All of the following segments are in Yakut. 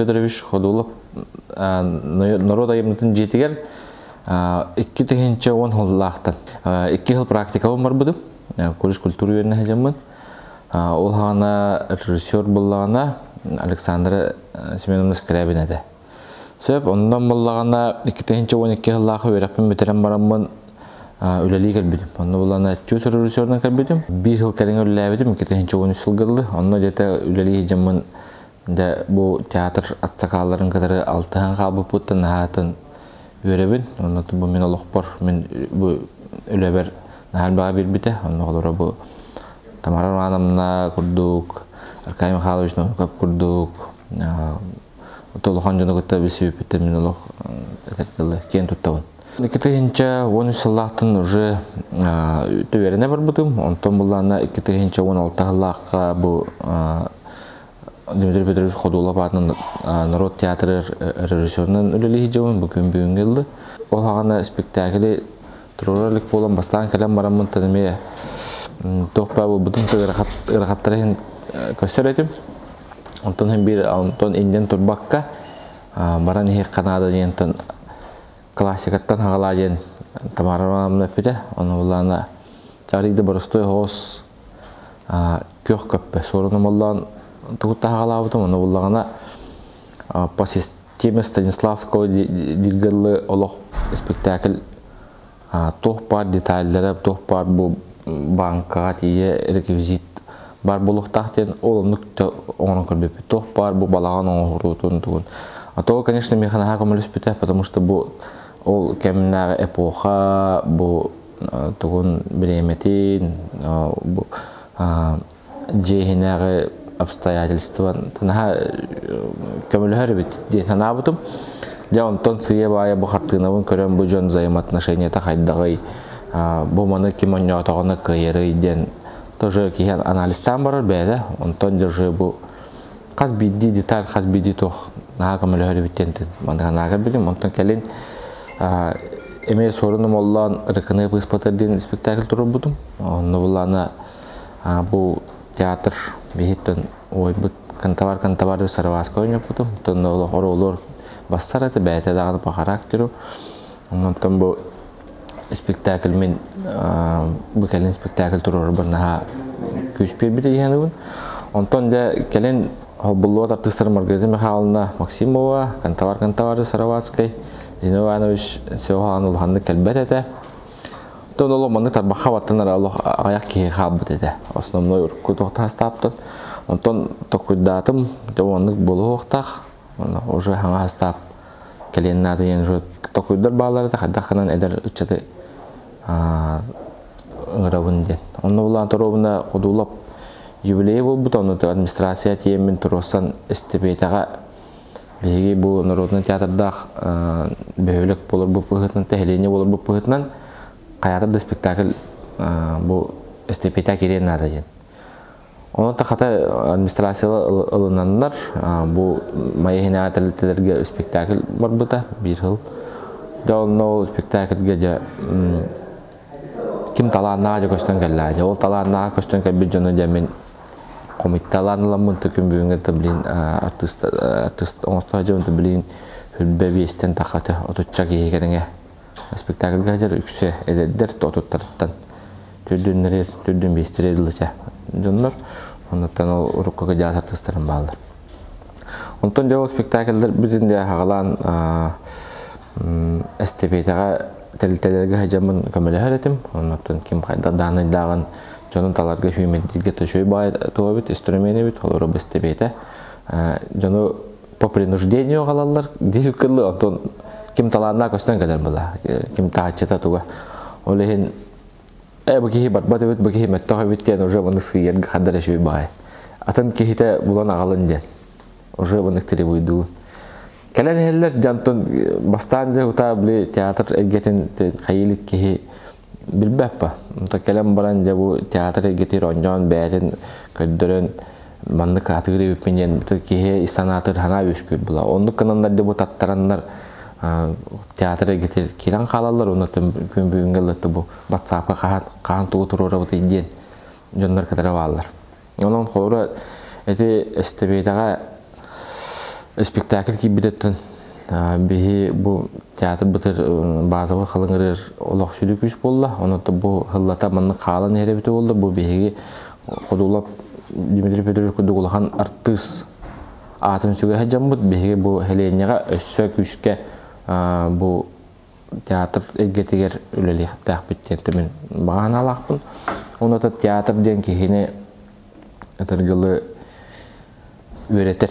Федорович Ходулов норуот айымньытын дьиэтигэр 2010 сыллаахтан 2 сыл практикабын барбытым. Колледж культуры үөрэнэ сылдьаммын. Ол хаана режиссер буллаҕына Александра Семеновна Скрябин этэ. Сөп, оннон буллаҕына 2012 сыллаах үөрэхпин бүтэрэн бараммын үлэлии кэлбитим. Онно буллаҕына тюс режиссерынан кэлбитим. Биир сыл кэриҥэ үлэлээбитим, 2013 сылга дылы. Онно дьэтэ үлэлии сылдьаммын дьэ бу театр атсакаалларын кытары алтыһан хаалбыппыттан наһаатын үөрэбин. Онно бу мин олохпор, мин бу үлэбэр наһаа элбэҕи биэрбитэ. Онно олоро бу Тамара Романовна курдук, Аркадий Михайлович Новиков курдук, улахан дьону кытта билсибиппиттэн мин олох киэн туттабын. 2013 сыллаахтан уже үөрэнэ барбытым. Онтон буллаана 2016 сыллаахха бу Дмитрий Петрович Ходулов аатынан норуот театры режиссерунан үлэлии сылдьабын. Бу күн бүгүҥҥэ ыллы. Ол хаҕана спектакли туруора илик буолан бастаан кэлэн бараммын эмиэ туох баа буолбутун ыарахаттары иһин көстөр этим. Онтон иһин биир онтон инден турбакка баран иһиэххэ наада диэн классикаттан хаҕалаа диэн Тамара Ивановна эппитэ. Ону булаана арыйда боростуой оҕус күөх көппө суорун омоллоон тугу таһаҕалаабытым ону буллаҕына по системе Станиславского диргыллы олох спектакль туох баар деталлара туох баар бу банкаҕа тиийэ реквизит баар буолуохтаах диэн ол оннук оҥорон көрбүппүт туох баар бу балаҕан оҥоһуруутун тугун а то конечно миэхэ наһаа көмөлөспүтэ потому что бу ол кэмнээҕи эпоха бу тугун бириэмэтин бу дьиэ иһинээҕи обстоятельства наһаа көмөлөһөр эбит диэн санаабытым. Дьэ онтон сыыйа-баайа бу хартыынабын көрөн бу дьон взаимоотношенията хайдаҕый, бу маны ким онньоотоҕуна кыайарый диэн тоже киһи анализтаан барар бэйэтэ. Онтон дьэ бу хас биирдии деталь, хас биирдии туох наһаа көмөлөһөр эбит диэн маннык санаа кэлбитим. Онтон кэлин эмиэ Суорун Омоллоон Ырыкыны быыспатар диэн спектакль туруорбутум. Онно буллаана бу театр биһиттэн уойбут кантабар кантабар сарыбааска ойноппутум. Онтон олох оруолуор бассар этэ бэйэтэ даҕаны по характеру. Онтон бу спектакль мин бу кэлин спектакль туруорбар наһаа күүс биэрбитэ диһэнибин. Онтон дьэ кэлин холбуллубат артыыстар Маргарита Михайловна Максимова, Кантабар Кантабары Сараватскай, Зиновий Иванович Сеохан улаханнык кэлбэт этэ. Онтон ол маннык тарбахха баттанар олох аҕыйах киһи хаалбыт этэ. Основной урукку туохтаастаабытын. Онтон токуйдаатым, дьэ оннук буолуохтаах. Онно уже хаҥа астаап кэлиэн наада диэн уже токуйдар бааллар этэ, хайдах гынан эдэр ыччаты ыҥырабын диэн. Онно булаан торуобуна Ходулап юбилей буолбута, ону администрация тиэммин туруорсан эстипиэтэҕэ биһиги бу народный театрдаах бөһүөлэк буоларбыт быһыытынан, тэһилиэнньэ буоларбыт быһыытынан хайаатар да спектакль бу эстипиэтэ кириэн наада диэн. Онон хата администрация ылынаннар бу Майа иһинээҕи тэрилтэлэргэ спектакль барбыта биир сыл. Дьэ онно ол спектакльга дьэ ким талааннааҕа дьэ көстөн кэллэ. Дьэ ол талааннааҕа көстөн кэлбит дьону дьэ мин хомуйталаан ыламмын күн бүгүҥҥэ да блин артыст артыст оҥосто сылдьабын блин хүрбэ биэстэн тахата отучча киһи кэриҥэ спектакльга сылдьар үксэ эдэрдэр отуттарыттан түрдүннэрир түрдүн биэстэрэ дылыча дьоннор оннуттан ол урукку кыдьаас артыыстарым бааллар. Онтон дьэ ол спектакльдар бүтүн дьэ хаҕалаан эстепиэтэҕэ тэрилтэлэргэ сылдьаммын көмөлөһөр этим. Оннуттан ким хайдах даанайдааҕын дьону таларга сүүмэрдииргэ төчөй баай туох эбит, инструмент эбит, олору эстепиэтэ. Дьону по принуждению аҕалаллар диир кылы, онтон ким талааннаах көстөн кэлэр была, ким таһаччыта туга. Ол иһин бу киһи барбат эбит, бу киһи мөттөх эбит диэн уже маны сыыйарга хандар үчүгэй баҕай. Атын киһитэ булан аҕалын диэн. Уже маны требуйдуун. Кэлэн иһэллэр дьонтон бастаан дьэ утаа били театр эйгэтин хайыылык киһи билбэппэ. Онто кэлэн баран дьэ бу театр эйгэтигэр оонньоон бэйэтин көрдөрөн маннык атыыр эбиппин диэн киһи ис санаатыгар санаа үөскүүр була. Оннук гынаннар дьэ бу таттараннар театр эйгэтигэр киирэн хаалаллар уонна күн бүгүҥҥэ ыллатты бу батсаапка хаһан хаһан тугу туруорабытый диэн дьоннор кытары бааллар. Онон холобура ити эстэбиэтэҕэ Спектакль киирбитеттен биһи бу театр бытыр базовый халыҥырыр олох сүдү күүс буолла. Онон бу хыллата маннык хаалан иһэрэ буолла. Бу биһиги Ходулап Дмитрий Петрович курдук улахан артыыс аатын сүгэ дьаммыт биһиги бу Хеленяҕа өссө күүскэ бу театр эйгэтигэр үлэлиэхтээхпит диэн мин баҕа санаалаахпын. Онон театр диэн киһини этэргылы үөрэтэр.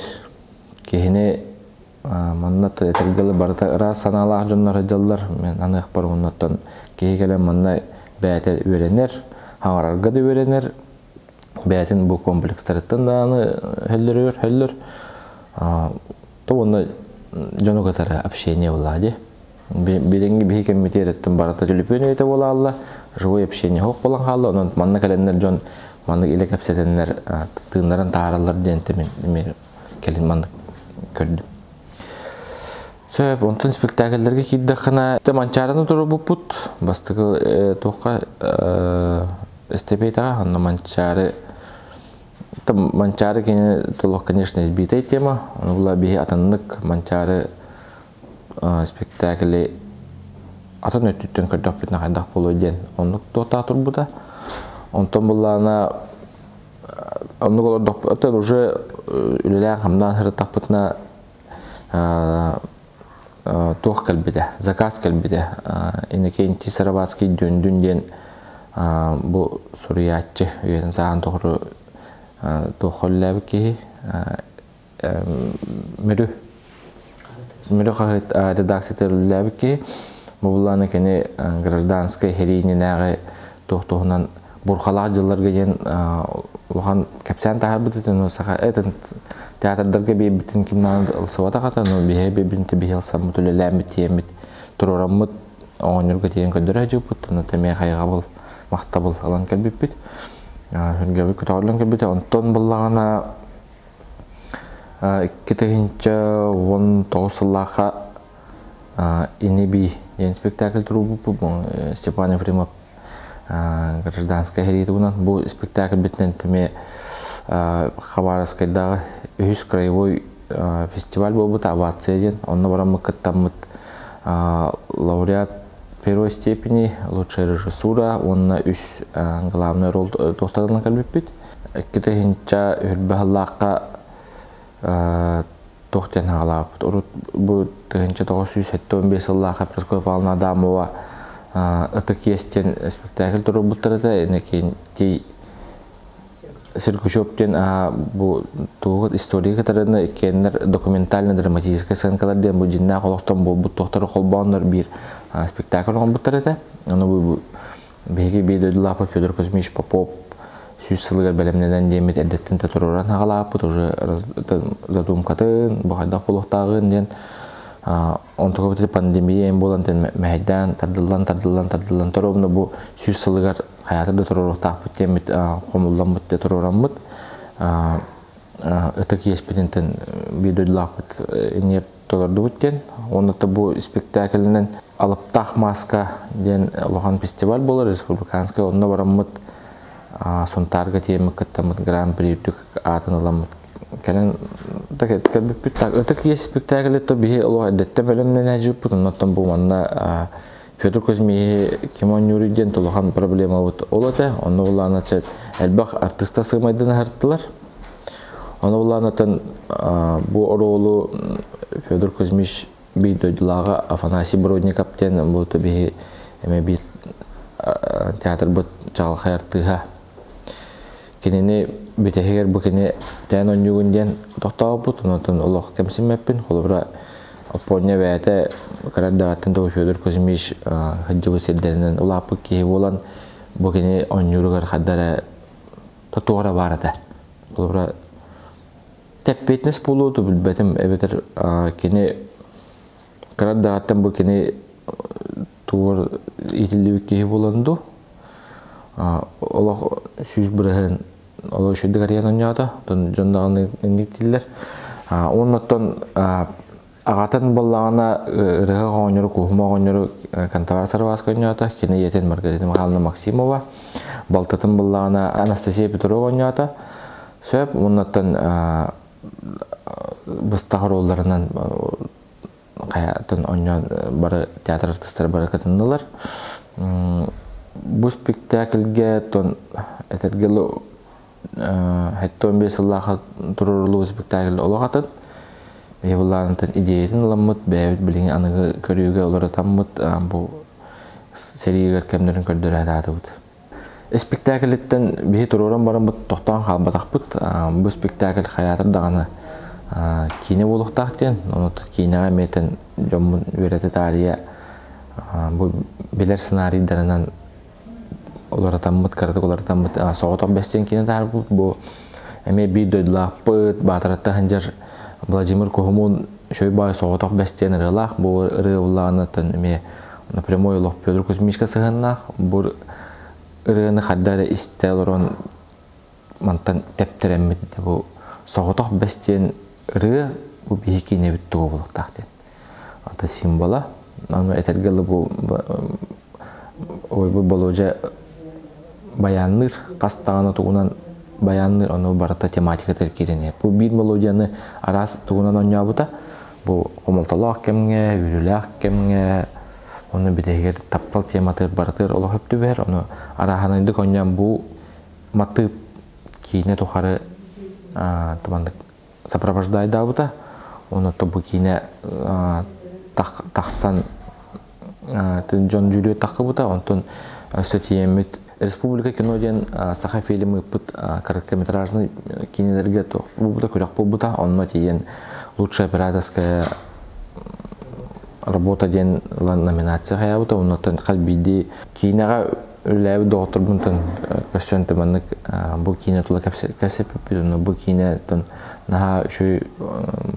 Киһини манна этэргылы барыта ыраас санаалаах дьоннор дьаллар. Мен аныахпар оннуттан киһи кэлэн манна бэйэтэ үөрэнэр, хаҥарарга да үөрэнэр, бэйэтин бу комплекстарыттан даҕаны хөллөрүгэр хөллөр. То уонна дьону кытары общение буолла дии. Билиҥҥи биһи кэммитиэрэттэн барыта төлөпүөн үйэтэ буолаалла, живой общение хоох буолан хаалла. Онон манна кэлэннэр дьон маннык илэ кэпсэтэннэр тыыннарын таараллар диэн мин кэлин маннык көрдүм. Сөп, онтон спектакльлэргэ киирдэххинэ, Манчаарыны туруорбуппут. Бастакы туохха эстепетаҕа, онно Манчаары там Манчаары кини толох, конечно, избитая тема. Ону була биһи атыннык Манчаары спектакли атын өттүттэн көрдөхпүтүнэ хайдах буолуой диэн оннук туохтаах турбута. Онтон буллаана оннук олордохпутун уже үлэлээн хамнаан сырыттахпытына туох кэлбитэ, заказ кэлбитэ. Иннокентий Сыроватский Дүндүн диэн бу суруйааччы үйэтин саҕан тоҕуру туох холлээбит киһи Мүрү Мүрү хаһыат редакцията үлэлээбит киһи. Бу буллааны кини гражданскай хэриининээҕи туох туһунан бурхалаах дьылларга диэн улахан кэпсээн таһаарбыт этин саха этин театрдарга биэрбитин ким даҕаны ылсыбатах этэ, но биһи биэрбитин биһи ылсаммыт үлэлээммит тиэммит туруораммыт оҕонньорго тиийэн көрдөрө сылдьыбыппыт, онно эмиэ хайҕабыл махтабыл ылан кэлбиппит, сүргэбит көтөҕүллэн кэлбитэ. Онтон буллаҕына 2019 сыллаахха Ини-би диэн спектакль туруорбуппут Степан Ефремов гражданскай сэрии туһунан. Бу спектакль бүтүнэн эмиэ Хабаровскайдааҕы үһүс краевой фестиваль буолбут «Овация» диэн. Онно бараммыт кыттаммыт лауреат первой степени, лучшая режиссура уонна үс главный роль туохтарынан кэлбиппит. 2000 үрбэ сыллаахха туох диэн хаалаабыт. Урут бу 1975 сыллаахха Прасковья Павловна Адамова «Ытык иэс» диэн спектакль туруорбуттар этэ. Иннокентий Сергучев диэн бу тугут история кытарына иккиэннэр документально-драматическай сценкалар диэн бу дьиннээх олохтон буолбут туохтары холбооннор биир спектакль оҥорбуттар этэ. Ону бу биһиги биир дойдулаахпыт Федор Кузьмич Попов 100 сылыгар бэлэмнэнэн диэммит эрдэттэн туруоран хаҕалааппыт уже задумкатын бу хайдах буолуохтааҕын диэн. Онтука пандемия эм буолан мэһэйдээн тардыллан тардыллан тардыллан торуомна бу 100 сылыгар хайаата да туруоруохтаахпыт диэммит хомулламмыт да туруораммыт ытык иэспитинтэн биир дойдулаахпыт иннигэр толордубут диэн. Онно бу спектаклинен «Алыптаах маска» диэн улахан фестиваль буолар республиканскай, онно бараммыт Сунтаарга тиэммит кыттаммыт гран-при үрдүк аатын ыламмыт кэлэн кэлбиппит. Так ытык иэс спектакль то биһи олох эрдэттэн бэлэмнэнэ дьыппыт. Оннуттан бу манна Федор Кузьмиһи ким оонньууруй диэн улахан проблемабыт ол этэ. Онно булаана элбэх артыста сыымайдан аһарттылар. Ону булаанатан бу оруолу Федор Кузьмич биир дойдулааҕа Афанасий Бродников диэн бу биһи эме биир театрбыт чаҕылхай артыыһа. Кинини бүтэһигэр бу кини тээн оонньуугун диэн тохтообуппут, онтон олох кэмсиммэппин. Холобура, Оппуонньа бэйэтэ кыра эрдэҕиттэн того Федор Кузьмич сылдьыбыт сирдэринэн улааппыт киһи буолан, бу кини оонньууругар хайда эрэ туох эрэ баар этэ. Холобура, тэппиэтинэс буолуо дуо билбэтим, эбэтэр кини кыра эрдэҕиттэн бу кини тугар иитиллибит киһи буолан дуу, олох 100% олох үчүгдүк арыйан оонньоото, дьон даҕаны инник дииллэр. Оннуттан аҕатын буоллаҕына ырыһах оҕонньору, Куһума оҕонньору Кантовар Сарваска оонньоото, кини ийэтин Маргарита Михайловна Максимова, балтытын буоллаҕына Анастасия Петрова оонньоото. Сөп, оннуттан быстах оруолларынан хайатын онньоон бары театр артыыстара бары кытыннылар. Бу спектакльгэ тон этэргэ 75 сыллаах туруоруллубут спектакль олох атын. Биһи былаанытын идеятын ыламмыт, бэйэбит билиҥи аныгы көрүүгэ уларытаммыт бу сэриигэр кэмнэрин көрдөрө сатаатыбыт. Спектакльттэн биһи туруоран бараммыт тохтоон хаалбатахпыт. Бу спектакль хайаатар даҕаны киинэ буолуохтаах диэн, ону киинэҕэ эмиэтэн дьоммун үөрэтэ таарыйа бу билэр сценарийдарынан уларытаммыт, кыратык уларытаммыт соҕотох бэстиэн киинэ таһаарбыт. Бу эмиэ биир дойдулаахпыт, Баатаратта сылдьар Владимир Куһумун үчүгэй баай соҕотох бэстиэн ырыалаах. Бу ырыа буллаҕына эмиэ напрямую олох Петр Кузьмичка сыһыаннаах. Бу ырыаны хайда эрэ истэ олорон мантан тэптэрэммит бу соҕотох бэстиэн ырыа бу биһи киинэбит туга буолуохтаах диэн. Ата символа. Аны этэргэ бу ой бу Болуодьа баянныыр, хас даҕаны тугунан баянныыр, ону барыта тематикатыгар киирэн Бу биир мелодияны араас тугунан оонньообута. Бу хомолтолоох кэмҥэ, үөрүүлээх кэмҥэ, ону бүтэһигэр таптал тематыгар барытыгар олох өп түбэһэр, ону арааһынайдык оонньоон бу матыып киинэ тухары туманнык сопровождайдаабыта. Ону бу киинэ тахсан дьон дьүүлүө таххыбыта. Онтон өссө тиийэммит Республика кино диэн саха фильм ыыппыт короткометражный киинэлэргэ буолбута, күрэх буолбута. Онно тиийэн лучшая операторская работа диэн номинация хайаабыта. Оннуттан хас биирдии киинэҕэ үлэлээбит доҕотторбунтан көрсөн маннык бу киинэ тула кэпсэппиппит. Онно бу киинэ наһаа үчүгэй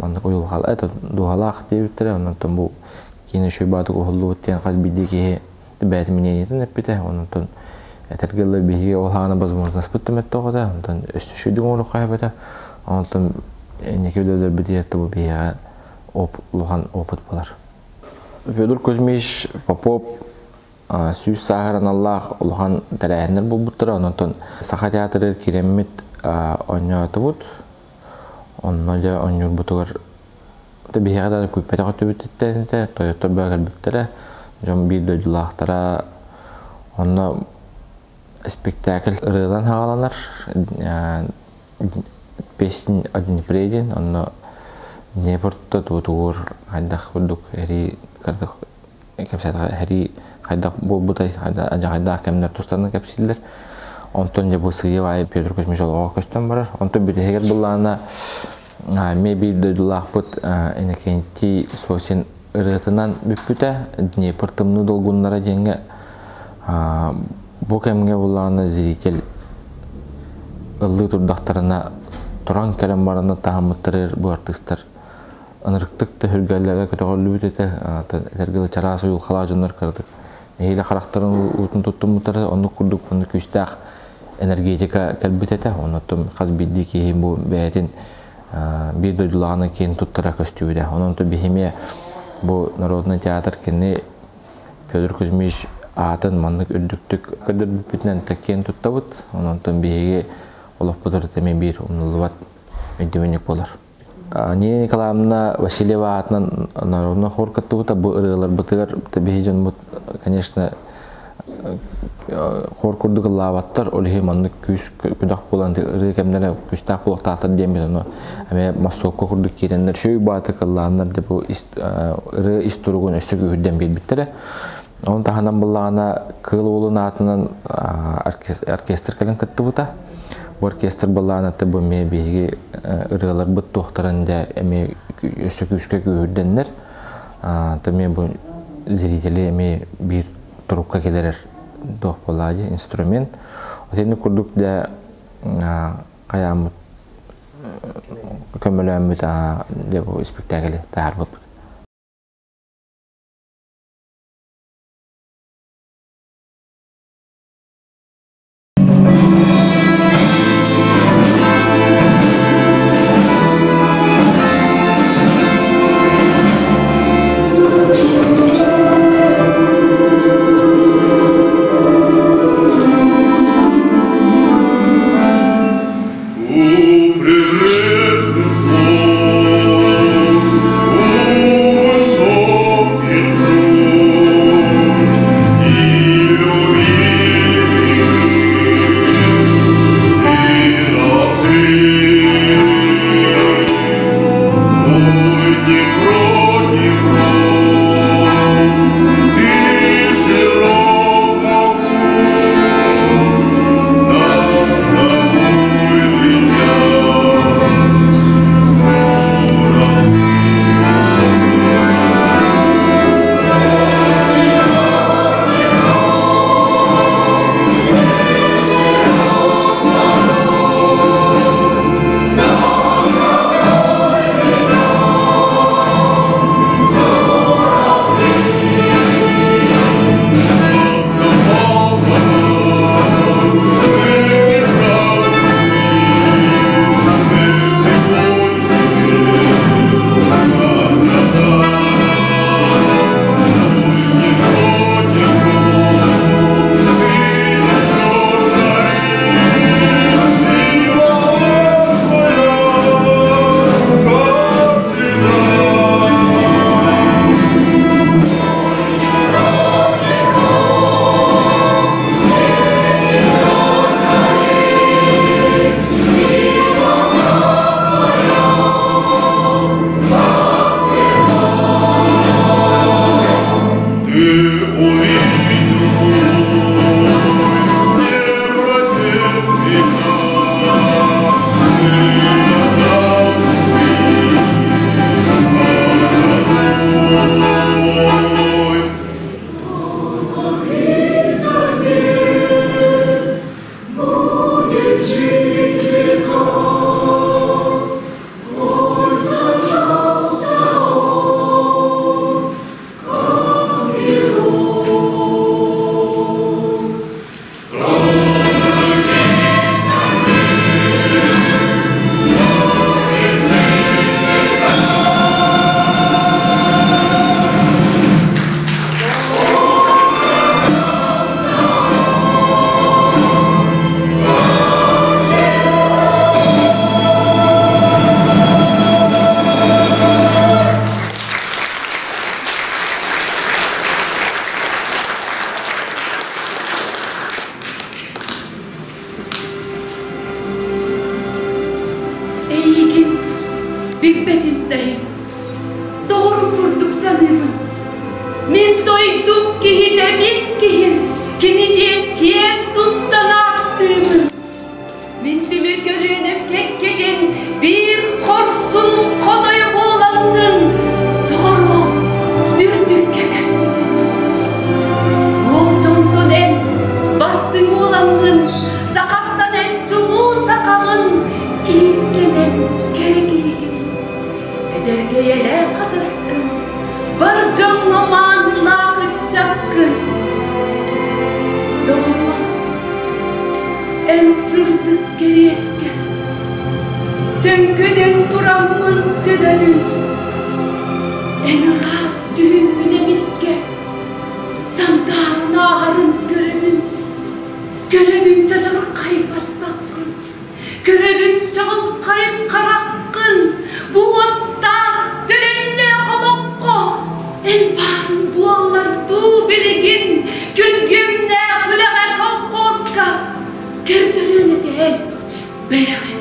маннык уйулҕалаах, это дууһалаах диэбиттэрэ. Оннуттан бу киинэ үчүгэй баатык уһуллубут диэн хас биирдии киһи бэйэтин мнениетин эппитэ. Онтон этэргэ дылы биһиги ол хаана возможностьпыт төмөттөөх этэ. Онтон өссө үчүгэй оҥоруохха сөп этэ. Онтон инники үлэлэрбит бу биһиэхэ улахан опыт буолар. Федор Кузьмич Попов 100 сааһыр аналлаах улахан тэрээһиннэр буолбуттара. Онтон Саха театрыгар киирэммит оонньоотубут. Онно дьэ оонньуурбутугар биһиэхэ да күүппэтэх өттүбүттэн тойоттор бөҕө кэлбиттэрэ. Дьон биир дойдулаахтара. Онно спектакль ырыанан хааланар. Песнь о Днепре диэн. Онно Днепрта туотугур хайдах курдук эрии кэпсээтэҕэ эрии хайдах буолбутай, хайдах кэмнэр тустарынан кэпсииллэр. Онтон дьэ бу сыыйа баайы Петр Кузьмич олоҕо көстөн барар. Онтон бүтэһигэр былаана эмиэ биир дойдулаахпыт Иннокентий Сосин ырыатынан бүппүтэ. Днепр тымныы долгуннара диэҥҥэ бу кэмҥэ булаана зритель ыллыы турдахтарына туран кэлэн барана таһыммыттарыгар бу артыыстар ынырыктык төһүргэллэрэ көтөҕүллүбүт этэ. Этэргэ чараас уйулҕалаах дьоннор кыратык нэһиилэ харахтарын уутун туттуммуттара. Оннук курдук оннук күүстээх энергетика кэлбит этэ. Оннуттан хас биирдии киһи бу бэйэтин биир дойдулааҕына киэн туттара көстүбүтэ. Онон биһимиэ бу народный театр кини Федор Кузьмич аатын маннык үрдүктүк көрдөрбүппүтүнэн киэн туттабыт. Онон биһиги олохпутугар эмиэ биир умнуллубат өйдөбүнньүк буолар. Нина Николаевна Васильева аатынан народный хор кыттыбыта. Бу ырыаларбытыгар биһи дьонбут, конечно, хор курдук ыллаабаттар. Ол иһин маннык күүс күдэх буолан ырыа кэмнэрэ күүстээх буолуохтаахтар диэн бит ону эмиэ массовка курдук киирэннэр шөй баатык ыллааннар деп бу ырыа ис туругун өссө күүһүрдэн биэрбиттэрэ. Onun таһынан буллаҕына Кыыл Уолун аатынан оркестр кэлэн кыттыбыта. Бу оркестр былаана бу эмиэ биһиги ырыаларбыт туохтарын да эмиэ өссө күүскэ күүһүрдэннэр. Эмиэ бу зрители эмиэ биир турукка кэлэрэр туох буолаа инструмент. Отенни курдук да хайааммыт көмөлөөммүт бу спектакль таһаарбыппыт. У прибрежных Эйигин билбэтим да иһин, доҕорум курдук саныыбын. Мин дойдум киһитэ мин киһим, кини диэн киэн туттан ааттыыбын. Мин тимир көлүөнэм кэккэгин биир хорсун хотойу буолаҥҥын, доҕоруом, үрдүккэ көппүтүм. Уол дьонтон эн бастыҥ уолаҥҥын, сахаттан эн чулуу сахаҕын, киһиттэн эн кэрэ киһигин. Эдэргэйэлээх хатаскын, бар дьоҥҥо маанылаах ыччаккын. Доҕоруом, эн сырдык кэриэскэ Төҥкөтөн тураммын төбөбүн, Эн ыраас дьүһүҥҥүн эмискэ Сандааран ааһарын көрөбүн, Көрөбүн чачархай баттаххын, Көрөбүн чаҕылхай хараххын, Бу уоттаах төлөннөөх олоххо Эн баарын буоллар дуу билигин Күргүөмнээх үлэҕэ колхозка Көрдөрүөн этэ эн бэйэҕин.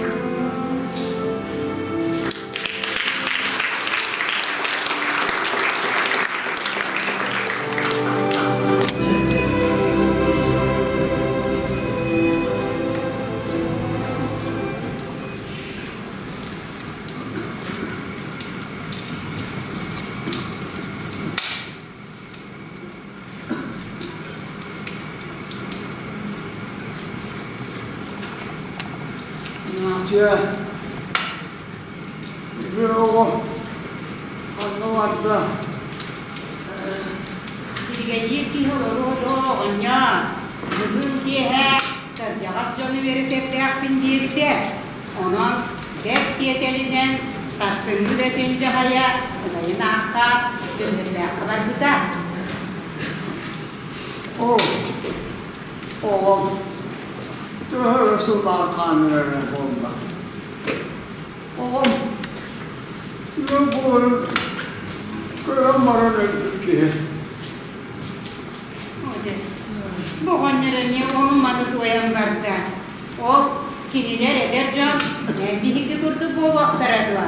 Настя, bir оҕо ханна барда? Биригэдьиир киһи олоруо дуо, оҕонньор? Бүгүн киэһэ кырдьаҕас дьону үөрэтэрдээхпин диэбитэ. Онон бэрт тиэтэлинэн сарсыҥҥы үлэтин дьаһайа убайын аахха Төннөрдээххэ барбыта. Оо, оҕом төһө эрэ сыллаах хааннар эрэ буолла. Оҕом ыал буоларын көрөн баран өлбүт киһи. Бу оҕонньор эмиэ ону-маны туойан барда. Ол кинилэр эдэр дьон эн биһиги курдук буолуохтара дуо?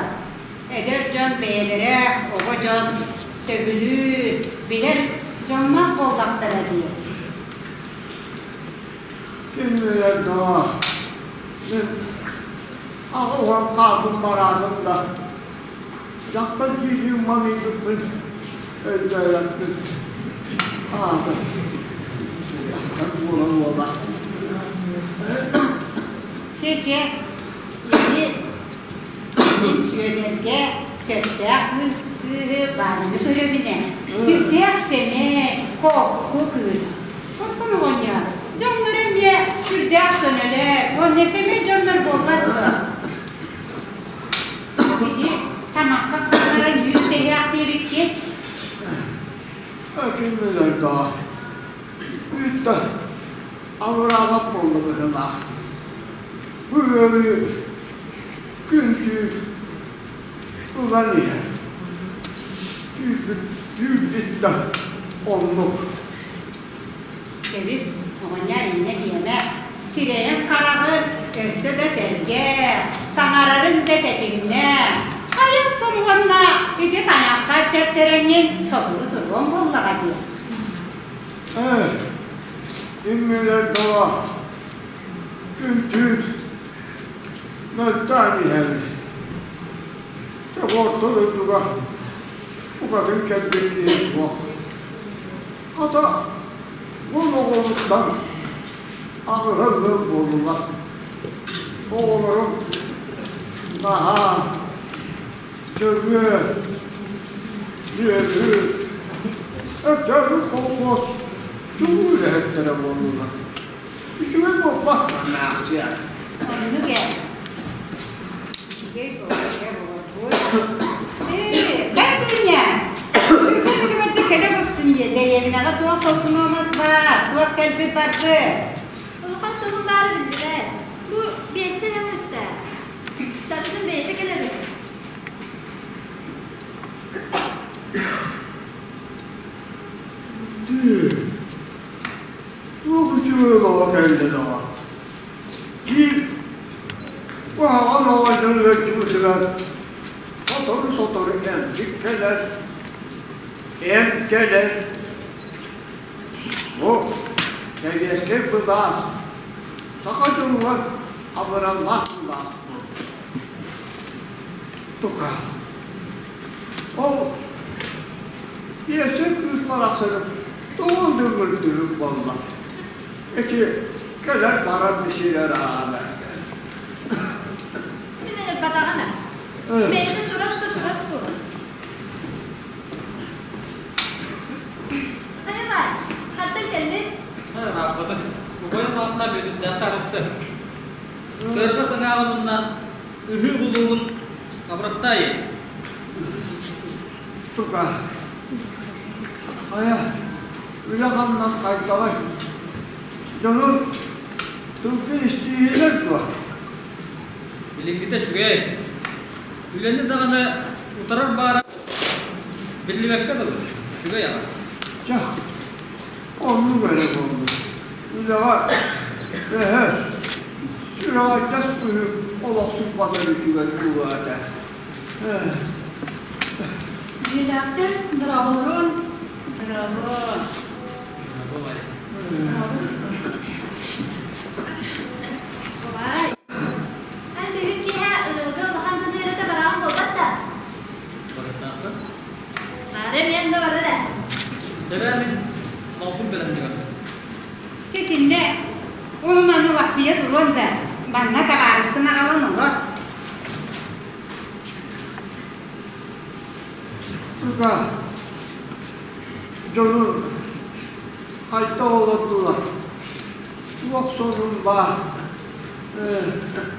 Эдэр дьон бэйэлэрэ оҕо дьон сөбүлүүр, билэр дьонноох буоллахтара дии. Ким билэр доо, мин аҕа уһан хаалбын бараатым да, дьахтар дии-дии манныйбыппын өйдөөбөппүн. Аата, дьахтар буолан уола. Чэ-чэ, ити мин Сүөдэргэ сөптөөх кыыс кыыһы баарыны көрөбүн ээ. Сүрдээх сэмэй, холку кыыс. Оттон оҕонньор, дьоннор эмиэ сүрдээх көнөлөр, уонна сэмэй дьоннор буолбат дуо? Ити тамахха хаалларан үүт тэһиэх диэбиккит. Ким билэр доо, үүт да абыраабат буолла быһыылаах. Бу ыарыы күн-түүн ылан иһэр. Түүрбүт, түүрбүт да оннук. Кэбис, оҕонньор инньэ диэмэ. Сирэйин-хараҕын өссө да сэргээ, саҥарарын да тэтимнээ. Хайа уонна ити тайахха тэптэрэҥҥин сотору туруоҥ буоллаҕа дии. Ээ, иммилэр доо, күн-түүн мөлтөөн иһэбит. Орто дойдуга букатын кэлбит киһи суох. Хата, бу оҕолоруттан аҕыһа ыал буоллулар. Оҕолорум наһаа дьөҥүө, сүөһү, өтөрү колхоз чулуу үлэһиттэрэ буоллулар. Үчүгэй буолбат наахсыйа. Оннук ээ. Үчүгэй буолар буолбут. Ээ, бэрдиня! Үргүн кэлэ көстүн диye дэриэбинэҕэ туох солунуомас баар, туох кэлбит барбыт. Улахан солун баара биллибэт. Бу биэссэн ылбытта. Сарсын бэйэтэ кэлэр үһү. Туох үчүгэй олоҕо кэллэ даҕа. Киир, куһаҕан Улахан оҕонньор ыалдьыбытыгар сотору-сотору эмчит кэлэр, эм кэлэр. Бу сэбиэскэй былаас саха дьонугар абыраллаах былаас буолбут. Тука. Ол Иэсэ кыыс барахсаным тоҕо дүҥүрдүһүк буолла? Ити кэлэр-барар мисиилэр аана. Мин ылбатаҕым ээ. Бэйэни сурас да сурас буолар. Хайа баар, хантан кэллиҥ? Ырааппатым. Убайым аатына бүөтүрдээх сарытты. Сыарҕа санааҕын уонна ыһыы булуугун абырахтаайы. Тука. Хайа, үлэ-хамнас хайдаҕый? Дьонун тылгын истииһилэр дуо? Билиҥҥитэ үчүгэй. Үлэни даҕаны утарар баара биллибэккэ дылы, үчүгэй аҕай. Чэ, оннук эрэ буоллун. Үлэҕэ өһөс, сүрэҕэлдьэс быһыы олохсуйбатар үчүгэй буолуо этэ. Дьиэлээхтэр дорооболорун. Браво! Браво, Варя. Бабай. Эн бүгүн киэһэ ырыага улахан дьон үөрэтэ бараҕын буолбат да? Барытаахпын. Бары эмиэн да барар ээ. Төрөө мин малбын бэлэмнэбэппин. Чэ итиннэ ону-маны лахсыйа туруон да, манна табаарыскын аҕалан олор. Тука дьонун хайта олордулар. Туох сонун баар?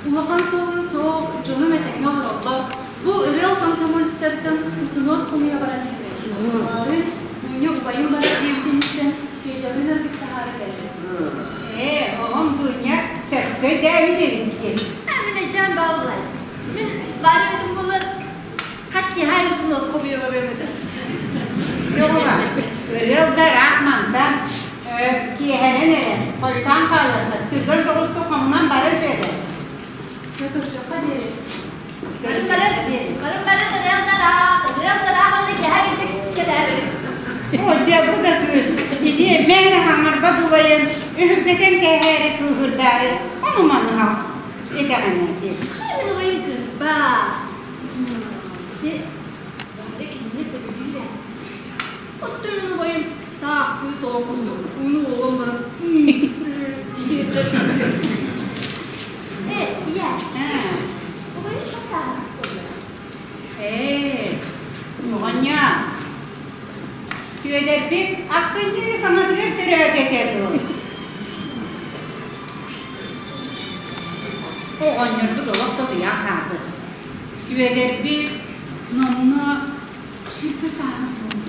Улахан суолун суох, дьонум этэҥҥэ олороллор. Бу ырыал комсомолецтартан усунуос хомуйа баран иһэбин. Бары Дуня убайым барар диэбитин истэн, Федялыын аргыстаһаары кэллим. Ээ, оҕом Дуня сөпкө өйдөөбүт эбит. Мин өйдөөн бааллай. Мин баара эбитим буоллар, хас киһи аайы усунуос хомуйа барыам этэ. Дьоҕула, ырыал да ыраах мантан киэһэрэн эрэ, хойутаан хаалыахха, түргэн соҕустук хомунан баран сөбө. Көтөрсөххө диэри. Барын барын, барын барын ырыал да ыраах, ырыал да ыраах уонна киэһэ кэлбит кэлээбит. Оо, дьэ, бу да кыыс, ити мээнэ хаҥарбат убайын өһүргэтэн кээһээри кыыһырдаары ону-маны итэҕин ити. Мин убайым кыырба. Ити бары кинини сөбүлүүр ээ. Оттон мин убайым таах кыыс оҕо курдук ууну уолан баран Э, ийэ, убайым хас сааһыгар буолла? Ээ, оҕонньоор, Сүөдэрбит ахсынньы саҥатыгар төрөөтө этэ дуо? Оҕонньорбут олох да утуйан хаалбыт. Сүөдэрбит номнуо 20 сааһын туолбут.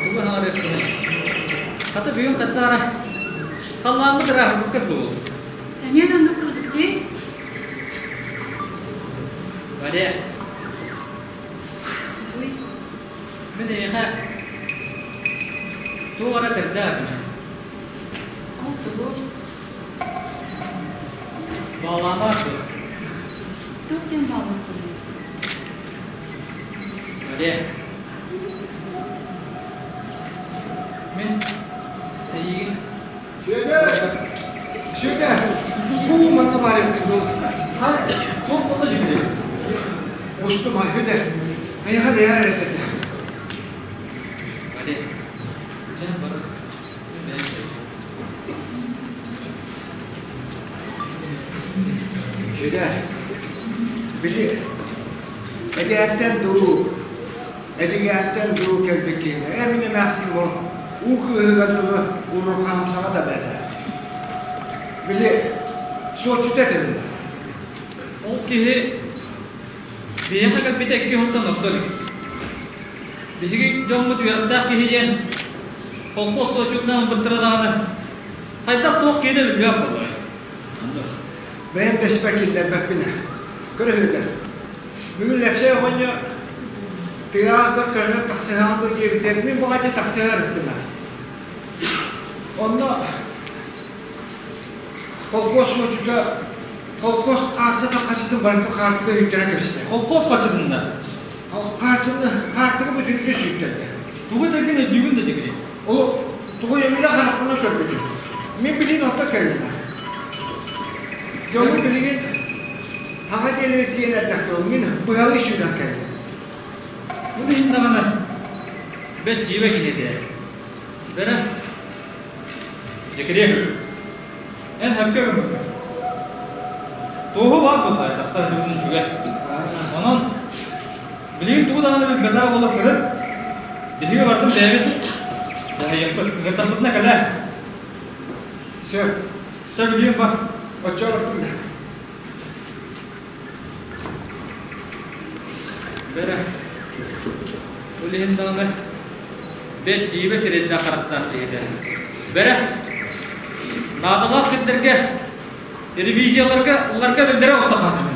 Тугу аһарыахпыный? Хата бүгүн хаттаара халлааммыт ырааһырбыкка буолуо. Эмиэ да оннук курдук дии. Варя, мин эйиэхэ туох эрэ тэрдээх этим. Ол тугу? Баалаамаар дуо? Туох диэн баалаахпыный? Варя, мин эйигин Сүөдэр! Сүөдэр! Бу манна баар эбит буолла. Ха, туох буолла дьүбүрү? Устума, Сүөдэр, эйиэхэ бэйэр эрэ этэ. Варя, дьэ бар, мин бэйэм Сүөдэр, били эдээттэн дуу, Эдьигээттэн дуу кэлбит киһини эмин эмээхсин бу уу кыыһыгар дылы урурҕаһымсаҕа да бэйэтэ. Били суотчута этим. Ол киһи биһиэхэ кэлбитэ икки сылтан ордо илик. Биһиги дьоммут үөрэхтээх киһи диэн колхоз суоччутунан ылбыттара даҕаны хайдах-туох киһи да биллибэт буоллаҕай. Бэйэм да испэр киллэрбэппин ээ. Көрөһүтэ. Бүгүн Лэпсэй оҕонньор тыаҕа көр көрүһэн тахсыһаҕын дуо диэбитигэр мин баҕадьы тахсыһар ыттым ээ. Онно Холкуос суочута холкуос каассата хачытын барытын хаартыга үүттэрэн кэбистэ. Холкуос хачытын да? Хаартыны хаартыга бүтүннүү сүүттэрдэ. Тугу этэргин өйдүүгүн да дигри? Ол тугу эмилэ харахпынан көрбүтүм. Мин билигин орто кэллим. Дьону билигин хаҥа диэлэри тиийэн эрдэхтэрэ мин быһалыы сүүрэн кэллим. Бу иһин даҕаны бэт дьиибэ киһи этэ. Бэрэ Дьэкириэк, эн сөпкө гыммыккын. Туоһу баар буоллаҕай тахсар бүгүн үчүгэй. Онон билигин тугу даҕаны билбэтэх буола сырыт. Биһиги барытын бэйэбит дьаһайыахпыт. Ыҥырдахпытына кэлээр. Сөп. Чэ билигин бар. Оччоҕо бардым да. Бэрэ, ол иһин даҕаны бэт дьиибэ сирэйдээх харахтаах киһи этэ. Бэрэ, наадалаах сирдэргэ, телевизияларга ылларга биллэрэ устахаатым.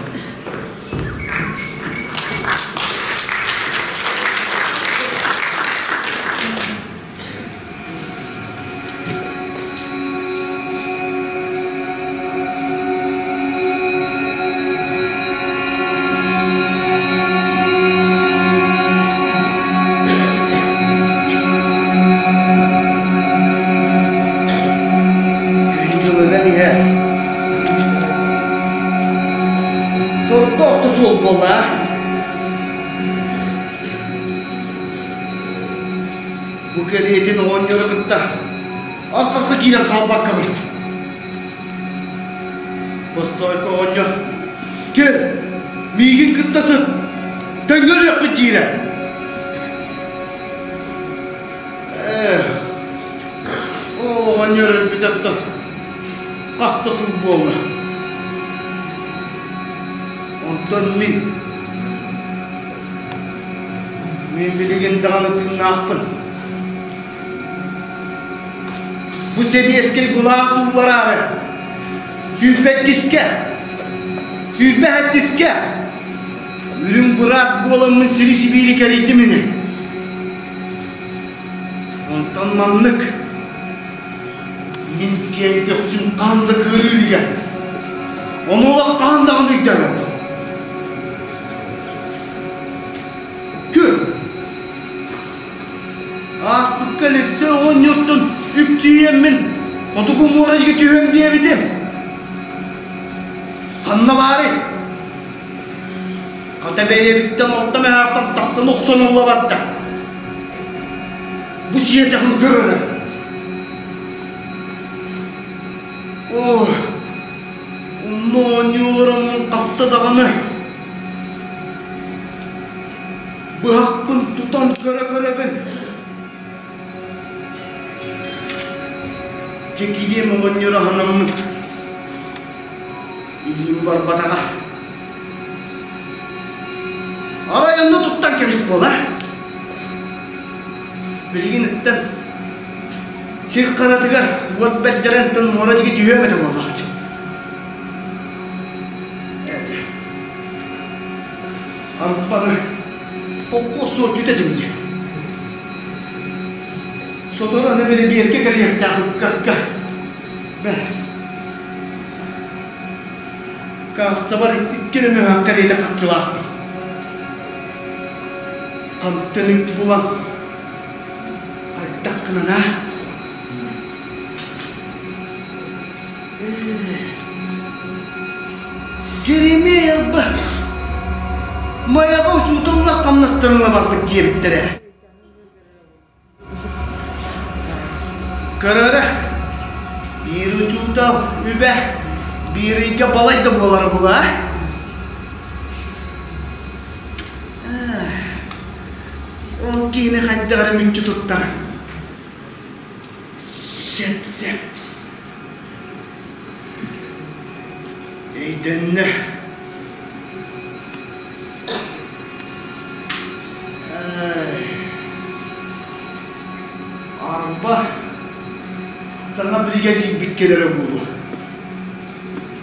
Күн дьылыган иһэр. Сордоох да суол буолла. Бу кэриэтин оҕонньору кытта арҕахха киирэн хаалбаккабын. Боссоойко оҕонньор, кэл, миигин кытта сыт, тэҥҥэ өлүөхпүт диирэ. Ээ, ол оҕонньор өлбүтэттэн хас да сыл буолла. Онтон мин Мин билигин даҕаны тыыннаахпын. Бу сэбиэскэй былаас ууллараары сүүрбэккискэ, сүүрбэ сэттискэ үрүҥ быраат буоламмын сири-сибиири кэрийдим ини. Онтон маннык мин киэҥ көхсүм хаан да кыарыырга, ону олох хаан даҕаны өйдөөбөппүн. Күн. Ааспыкка Алексей оҕонньортон үктиийэммин хотугу муора диэки түһүөм диэбитим. Ханна баарый? Хата бэйэбиттэн орто мөһаахтан тахсан охсон ылла барда. Бу сиэтэҕин көр эрэ. Ой, Онно оонньуу олороммун хаста даҕаны быһахпын тутан көрө-көрөбүн. Дьэкириэм оҕонньор аһынаммын илиим барбатаҕа. Арай онно туттан кэбис буола. Билигин ыттан сир харатыгар уот бэрдэрэн тыл муора диэки түһүөм этэ буоллаҕа. Арбаны холкуос суоччут этим дии. Сотору аны бэрэбиэркэ кэлиэхтээх ыккаска. Бэс. Каассабар икки эрэ мөһөөх кэриэтэ харчылаахпын. Хантан үп булан хайдаххынан аа? Дьэримиэй Майаҕа учууталлар хамнастарын ылабаппыт диэбиттэрэ. Көрөрө, биир учуутал үбэ биир ыйга балай да буолара була. Ол киһини хайдах эрэ мүччү туттар. Сөп, сөп. Өйдөннө. биригэдьиирбит кэлэрэ буолуо.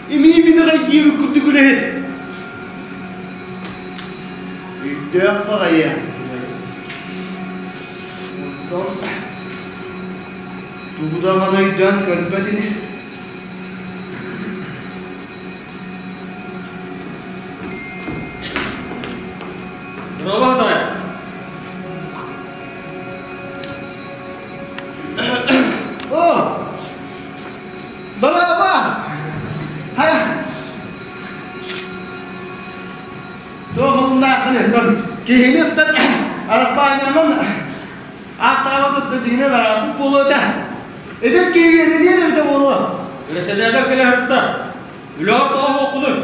Имиибин аҕай диэбит курдук үлэһит. Өйдөөх баҕайы. Онтон тугу даҕаны өйдөөн көрбөт ини. Здорово, Атай! О! Дорообо! Хайа? Туох олуннааххын киһини оттон араспаанньанан ааттаабыт дьиҥинэн арааппыт буолуо этэ. Эдэр киһи үөрэниэн эбитэ буолуо. Бэрэссэдээтэл кэлэ сырытта. Үлэҕэ тоҕо суоххунуй?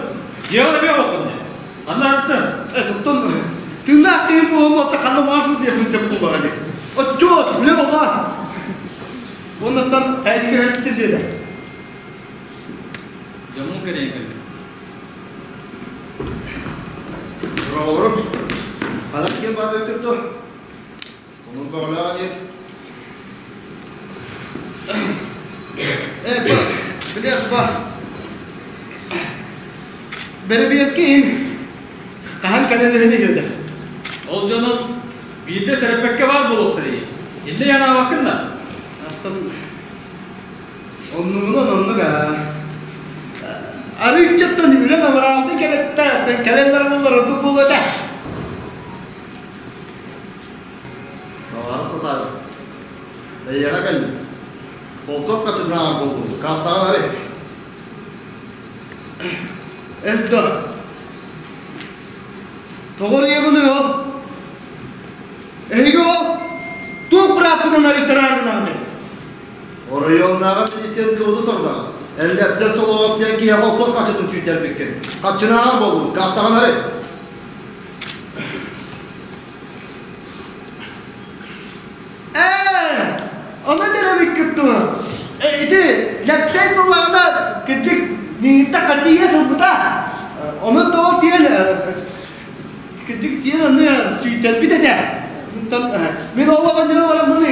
Дьиэҕэр эмиэ суоххун дии. Ханна сырыттыҥ? Оттон тыыннаах киһи буолуом отто ханна баҕар сылдьыахпын сөп буоллаҕа дии. Отчуот, үлэ оҕо. Оннуттан хайдыгы сырытты диэтэ. Дьоммун кэрэйэн кэллим. Оҕолорум, ханан киэн баар өттүк дуо? Онон көҕүлээх диэт. Э, билиэх ба. Бэрэбиэркэ иһин хаһан кэлэн иһин иһиэдэ. Ол дьонун биирдэ сэрэппэккэ баар буолуохтара дии. Иннэ янаабаккын да? Оттон оннугунан оннук аа. Арыыччаттан үлэм абыраабытын кэлэттэ, кэлэн баран ордук буолуо этэ. Баҕара сатаабыт. Эйиэхэ кэллим. Холкуос хаччытынааҕар буоллум. Кассаҕа бары. Эс да. Тоҕо эрийэбиний ол? Эһиги ол туох бырааппынан арыйтараары гынаҕытый? Оройуоннааҕы министр кыбылы сорудаҕа. Эллэпсэ Солоҕов диэн киһи холкуос хаччытын сүүйтэрбиккин. Хаччынааҕар буоллум. Кассаҕа бары. Ээ, ону эбиккит дуо? Ити Лэпсэй буоллаҕына, кырдьык, миигиттэн хаччыйа сылбыта. Ону тоҕо тиэн, кырдьык тиэн ону сүүйтэрбит этэ. Мин ол оҕонньору бараммын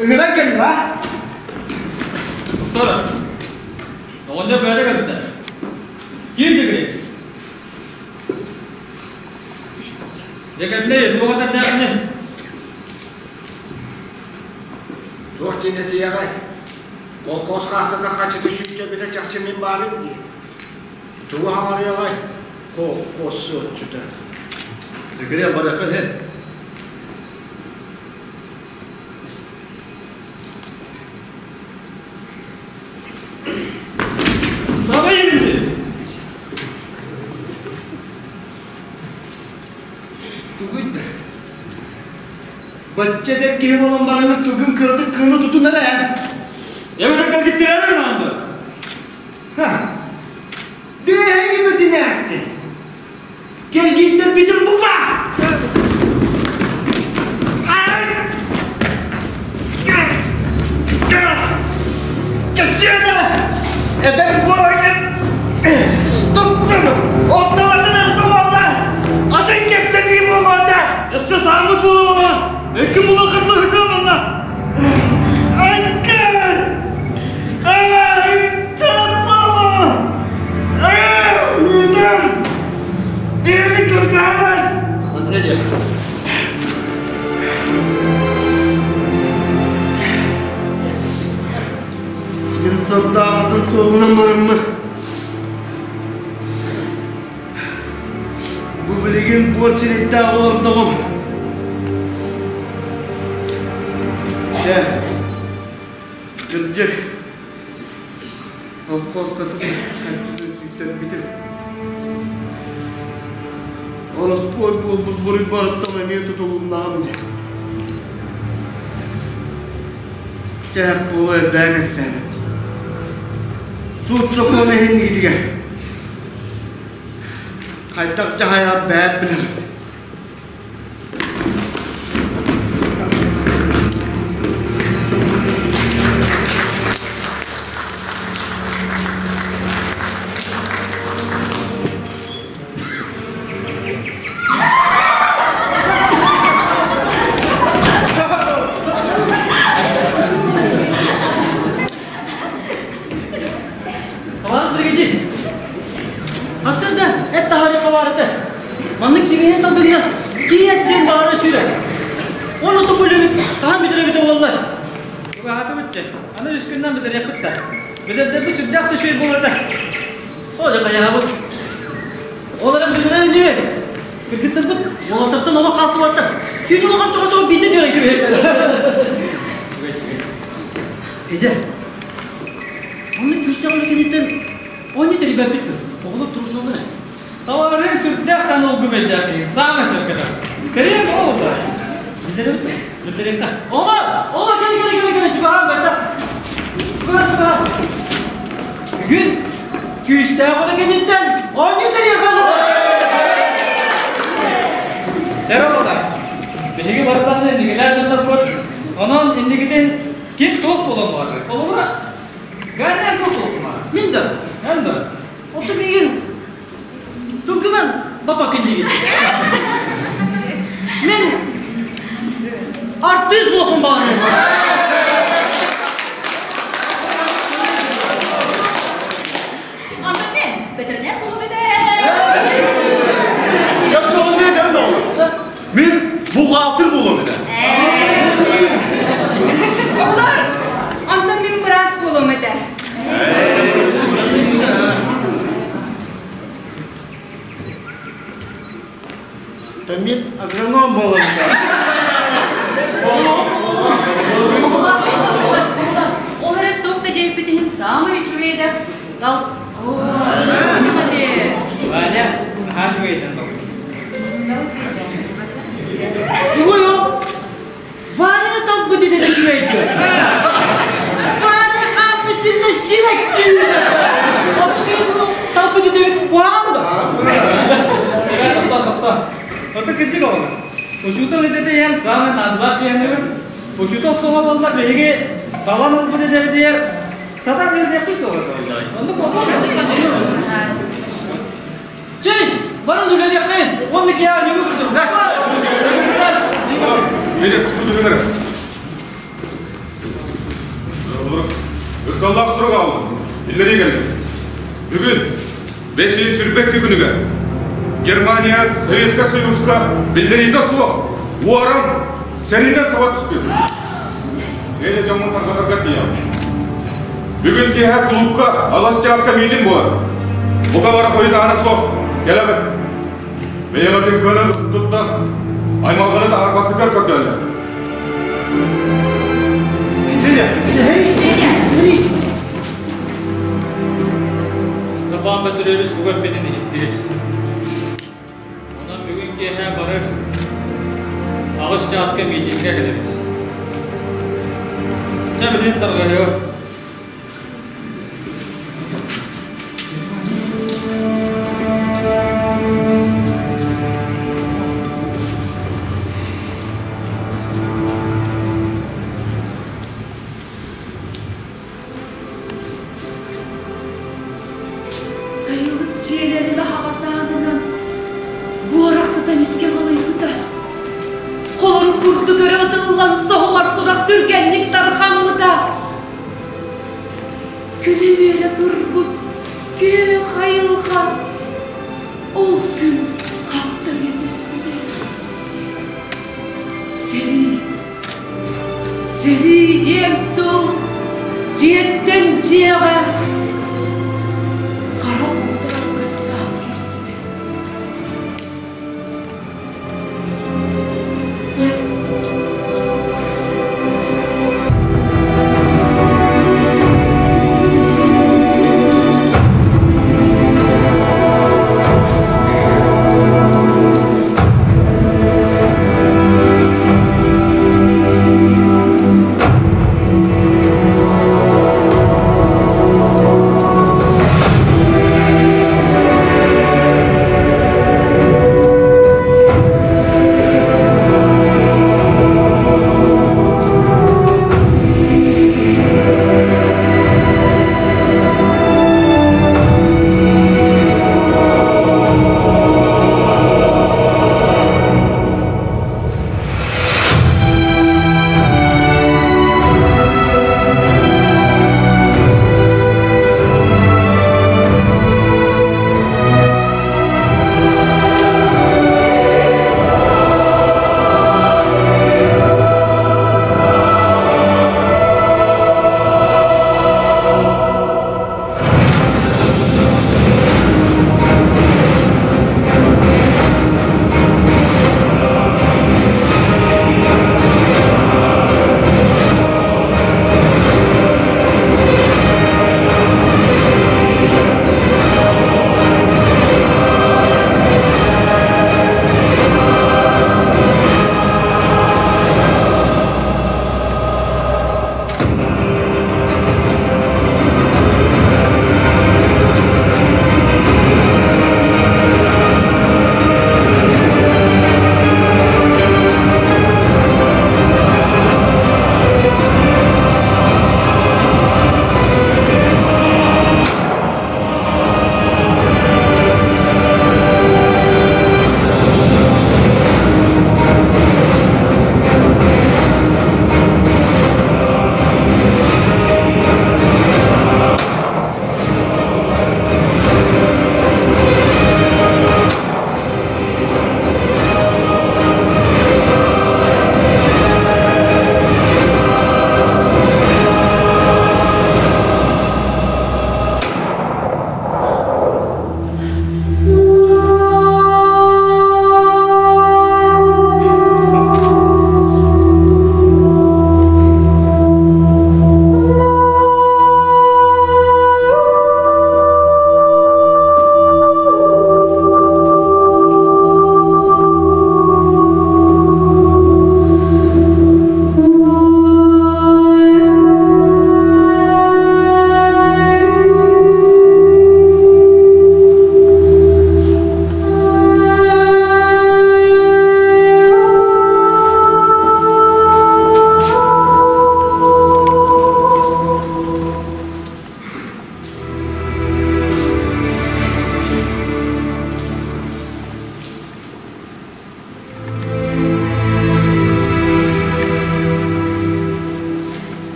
ыҥыран кэллим а? Доктор, оҕонньор бэйэтэ кэлбитэ. Ким дигри? Дьэ кэллэй, туох этэрдээххиний? Туох диэн этиэҕэй? Холкуос хаассата хачыты сүүйтэрбитэ чахчы мин баарым дии. Тугу хаҥарыаҕай? Холкуос суотчута. Дьөгүрэ барыахха иһин. Саба иһилли! Тугуй да? Бачча эдэр киһи буолан бараны тугун кыратык кыына тутунар ээ. Эбэтэр кэлгиттэрэр гынаанды. Ха! Биэһиги бүтүнээсти. Кэлгиттэрбитин бупа! Эдэр буолан туттун! Оттоотун туолла! Атын кэпсэтии буолуота! Өссө сааммыт буолуоҕа! Өккүн була хырла манна! Айкын! Ай! Не диэн? Мин сордааҕытын суолунан барыммын. Бу билигин буор сирэйдээх олордоҕум. Дьэ, кырдьык, Холкуоскатын хаччытын сүүйтэрбитим. Ороспуой буолбут буруйбарыттан эмиэ тутулуннаҕым дии. Чэһэп буолуо элбээн эссээбит. Суут-сокуон иһиннигитигэр хайдах дьаһайар бэйэт билэҕит. баар этэ. Маннык сибиэһэй салгыҥҥа киһи син баҕара сүүрэр. Оны ту бүлүбүт, хаһан бүтэрэ буоллар. Угаһатыбыт дьэ. Аны үс күннэн бүтэриэхпит да. Бүдэрдэрбит сүрдээх да үчүгэй буолар этэ. О, дьэ хайаабыт. Ол эрэн бүтэрэр ини. Кыргыттарбыт уолаттартан олох хаалсыбаттар. Сүүнү улахан чоҕо-чоҕо биирдэ түөрэн кэбиһэллэр. Эдэ, онно күүстээх үлэ кэнниттэн оонньуу тэрийбэппит дуо? Оҕолор туруорсаллар ээ. Товарым сүрдээх таналгы бэлдээтигин саамай сөпкө Кэриэм ол да. Билдериэхтэ. Билдериэхтэ. Оҕо, оҕо кэлэ кэлэ кэлэ кэлэ чугаһаан бачча. Чугаһаан чугаһаан. Бүгүн күүстээх үлэ кэнниттэн оонньуу тэрийиэххэ Чэ оҕолор, биһиги барытын иннигилээх дьоннорбут. Онон иннигитин ким туох буолан барар? Холобура, Ганя туох буолсума? Мин да. Эн да. Оту миигин Тургунан бапа кинигин. Мен артист буолуохпун баҕарабын. Анда мен бэтэринээр буолуом этэ. Я чоҕун этем да Мен бухгалтер буолуом этэ. Олар, онтон мин быраас буолуом этэ. Мен агроном буолуом этэ. Ол эрэ туох да диэбиппит иһин саамай үчүгэй да дал Ваня, наһаа үчүгэйдэн толкуй. Тугуй ол? Ваняны талбыт этэ үчүгэйдик. Ваня хааппысынна сибэкки Талбыт үтүбүт куһаҕан да. Тохто, тохто. Ото кырдьык оҕолор. Учуутал идэтэ иһэн саамай наадалаах диэҥҥэ учуутал суоҕа буоллар биһиги талан ылбыт идэбитигэр сатаан үөрэнэхпит суоҕа буоллар. Оннук буолбат. Чэй, баран үлэлиэххин. Уонна киһи ньүгү кырдьык. Били кутугунар. Ыксаллаах сурук аҕаллым. Иллэрии кэллим. Бүгүн бэс ыйын сүрбэкки күнүгэр Германия Советскай Союзка биллэриитэ суох уоран сэриинэн саба түспүт. Миэнэ дьоммун тарҕатарга тиийэҕин. Бүгүн киэһэ кулуупка алас чааска миитин буолар. Бука бара хойутаана суох. Кэлэҕит. Бэйэҕитин кыанан туттан, аймалҕаны таһаарбаккытыгар көрдөөллөр. Федя! Федя! Степан Петрович бу көрбүтүн иһиттибит. Онон бүгүн киэһэ бары аҕыс чааска миитиҥҥэ кэлэбит. Чэ, билин тарҕайыа. Сайылык дьиэлэрин аһаҕас аанынан буорах сыта эмискэ халыйбыта. Холорук курдук өрө ытыллан соһумар сурах түргэнник тарҕаммыта. Күлэ-үөрэ турбут күөх айылҕа ол күн хаптарыйа түспүтэ. Сэрии Сэрии диэн тыл дьиэттэн дьиэҕэ хара уута ыстаан киирбитэ.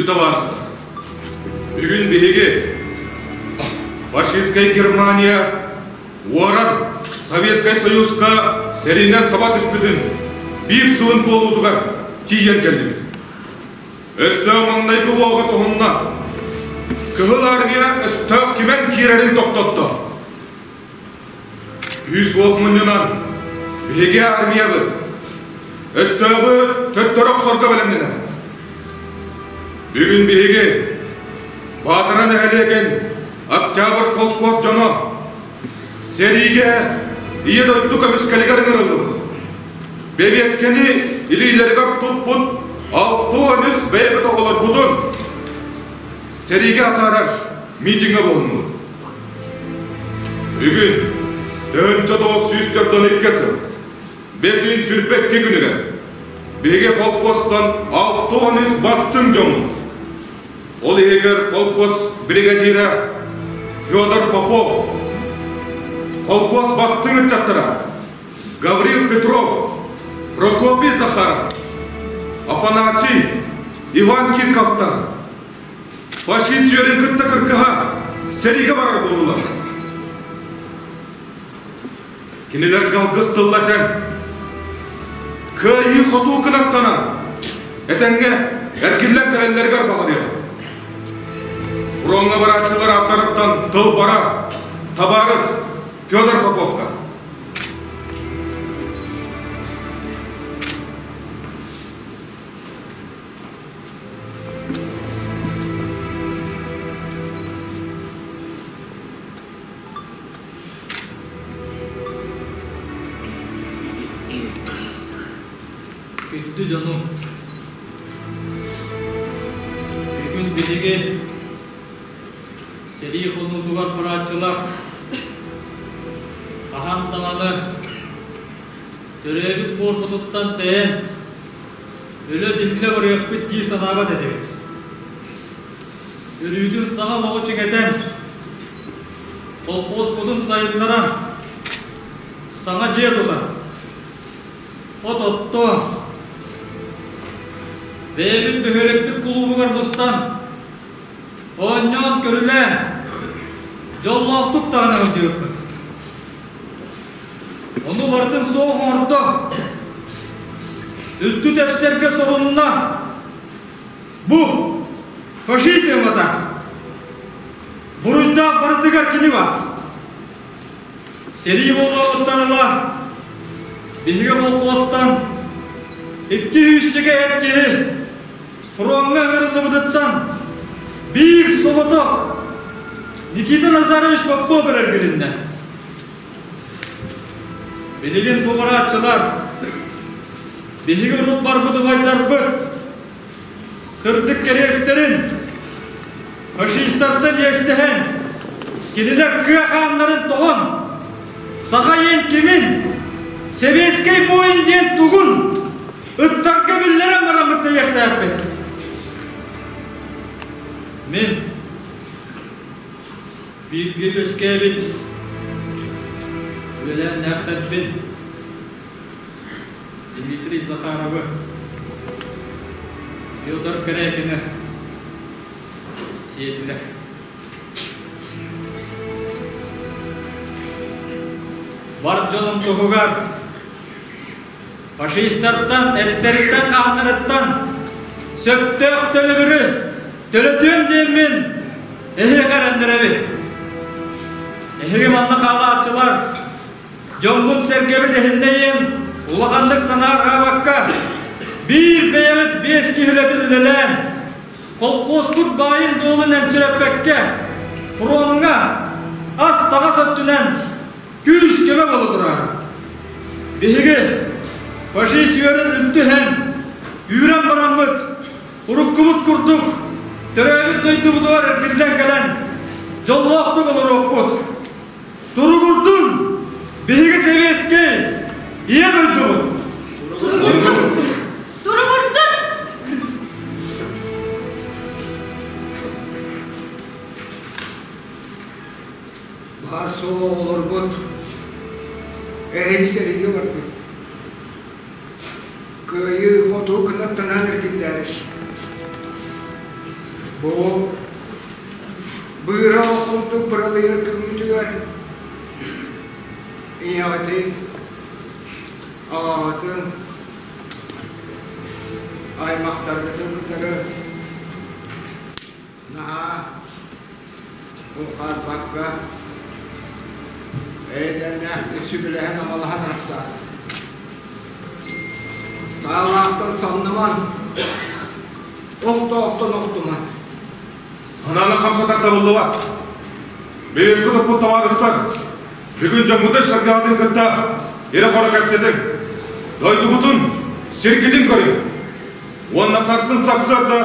табаарыстар! Бүгүн биһиги фашистскай Германия уоран Советскай Союзка сэриинэн саба түспүтүн биир сылын туолуутугар тиийэн кэллибит. Өстөөх маҥнайгы уоҕа тоһунна. Кыһыл Армия өстөөх кимэн киирэрин тохтотто. Күүс уох мунньунан биһиги армиябыт өстөөҕү төттөрү охсорго бэлэмнэнэр. Бүгүн биһиги Баатара нэһилиэгин Октябрь холкуос дьоно сэриигэ Ийэ дойду көмүскэлигэр ыҥырыллыбыт. Бэбиэскэни илиилэригэр туппут 63 бэйэбит оҕолорбутун сэриигэ атаарар митиҥҥэ буһуннубут. Бүгүн 1942 сыл бэс ыйын 22 күнүгэр биһиги холкуостан 63 бастыҥ дьоммут, ол иһигэр холкуос бригадира Федор Попов, холкуос бастыҥ ыччаттара Гаврил Петров, Прокопий Захаров, Афанасий, Иван Кирковтар Фашист үөрүн кытта кыргыһа сэриигэ барар буоллулар. Кинилэр галгыс тылла этэн, кыайыы-хотуу кынаттанан, этэҥҥэ эргиллэн кэлэллэригэр баҕарыаҕым. Фроҥҥа барааччылар ааттарыттан тыл барар, табаарыс Федор Поповка. Күндү дьонум, бүгүн биһиги сэрии хонуутугар барааччылар хаһан даҕаны төрөөбүт буорбутуттан тэйэн Өлө-тиллэ барыахпыт дии санаабат этибит. Өрүүтүн саҥа олоҕу чиҥэтэн, холкуоспутун сайыннаран, саҥа дьиэ тутан, от оттоон, бэйэбит бөһүөлэкпит кулуубугар мустан, оонньоон-көрүлээн, дьоллоохтук даҕаны сылдьыбыппыт. Ону барытын суох оҥордо. Үлтү тэпсэргэ сорунна. Бу фашизм ата. Буруйдаах барытыгар кини бар. Сэрии буолуоҕуттан ыла биһиги холкуостан 200 эр киһи фроҥҥа ыҥырыллыбытыттан биир соҕотох Никита Назарович Попов эргилиннэ. Билигин бу барааччылар, биһиги урут барбыт убайдарбыт сырдык кэриэстэрин фашистартан иэстэһэн, кинилэр кыа хааннарын тоҕон, саха иэн кимин, сэбиэскэй буойун диэн тугун ыттарга биллэрэн бараммыт тэйиэхтээхпит. Мин Бииргэ үөскээбит үөлээннээхтэрбин Дмитрий Захаровы, Федор Корякины сиэтилэр. Бар дьонум туһугар фашистартан, эттэриттэн-хааннарыттан сөптөөх төлөбүрү төлөтүөм диэммин эһиэхэ эрэннэрэбин. Эһиги манна хаалааччылар, дьоммут-сэргэбит эһиннэйиэм улаханнык санаарҕаабакка, биир бэйэҕит биэс киһилэтин үлэлээн, холкуоспут баайын-дуолун эмчирэппэккэ, фроҥҥа ас-таҥас өттүнэн күүс-көмө буола турар. Биһиги фашист үөрүн үлтүһэн, үүрэн бараммыт, уруккубут курдук төрөөбүт дойдубутугар эргиллэн кэлэн, дьоллоохтук олоруохпут. Туругурдун биһиги сэбиэскэй Ийэ дойдубут! Туругурдун! Туругурдун! Баар суох оҕолорбут эһиги сэриигэ барбыт. Кыайыы хоту кынаттанан эргиллээри. Бу быыра курдук быралыйар күҥҥүтүгэр ийэҕитин, аҕаҕытын, аймахтаргытын кытары наһаа муҥхаарбакка эйэлэннээхтик сүбэлэһэн-амалаһан арахсаар. Таалаахтан самныман, охтоохтон охтуман. Санааны хамсатар табыллыбат. Бэйэскэ топпут табаарыстар, бүгүн дьоммутун саргыһатын кытта ирэ-хоро кэпсэтиҥ. Дойдугутун, сиргитин көрүҥ. Уонна сарсын сарсыарда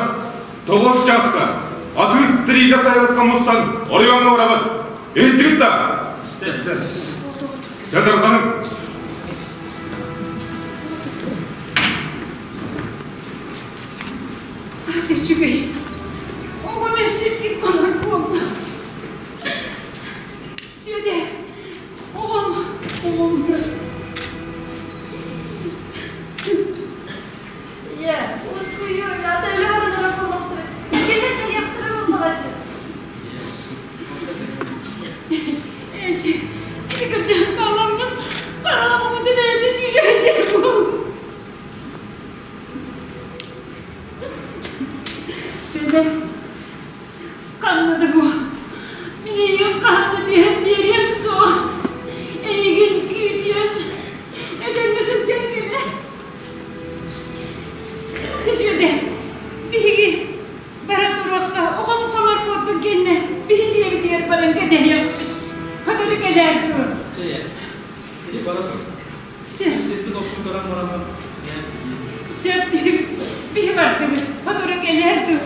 тоҕус чааска атыыр тириигэ сайылыкка мустан оройуоҥҥа бараҕыт. Иһиттигит да? Дьэ тарҕаныҥ. Үчүгэй. Оҕом өссө хонор буолла. Сүөдэ, оҕом, оҕом Ийэ, уоскуйуо, ята өлө баранара буоллахтара. Кэлэн кэлиэхтэрэ буоллаҕа дии. Эчи, ити кырдьан хааламмын, хараҕыммытын эйэтэ сүүрээччи буоллум. Сүөдэ, ханна да бу, мин эйигин хаһан да түһэн биэриэм суох. Эйигин күүтүөм, этэҥҥэ сылдьан кэлэ. Сүөдэ, биһиги бара туруохха, оҕом хонор курдук гиннэ, биһи дьиэбитигэр баран кэтэһиэхпит. Сотору кэлээр дуо? Чэ, ити бара тур. Сөп. Сиппит охсун көрөн бараммын, Сөп, биһи бардыбыт. Сотору кэлээр дуо?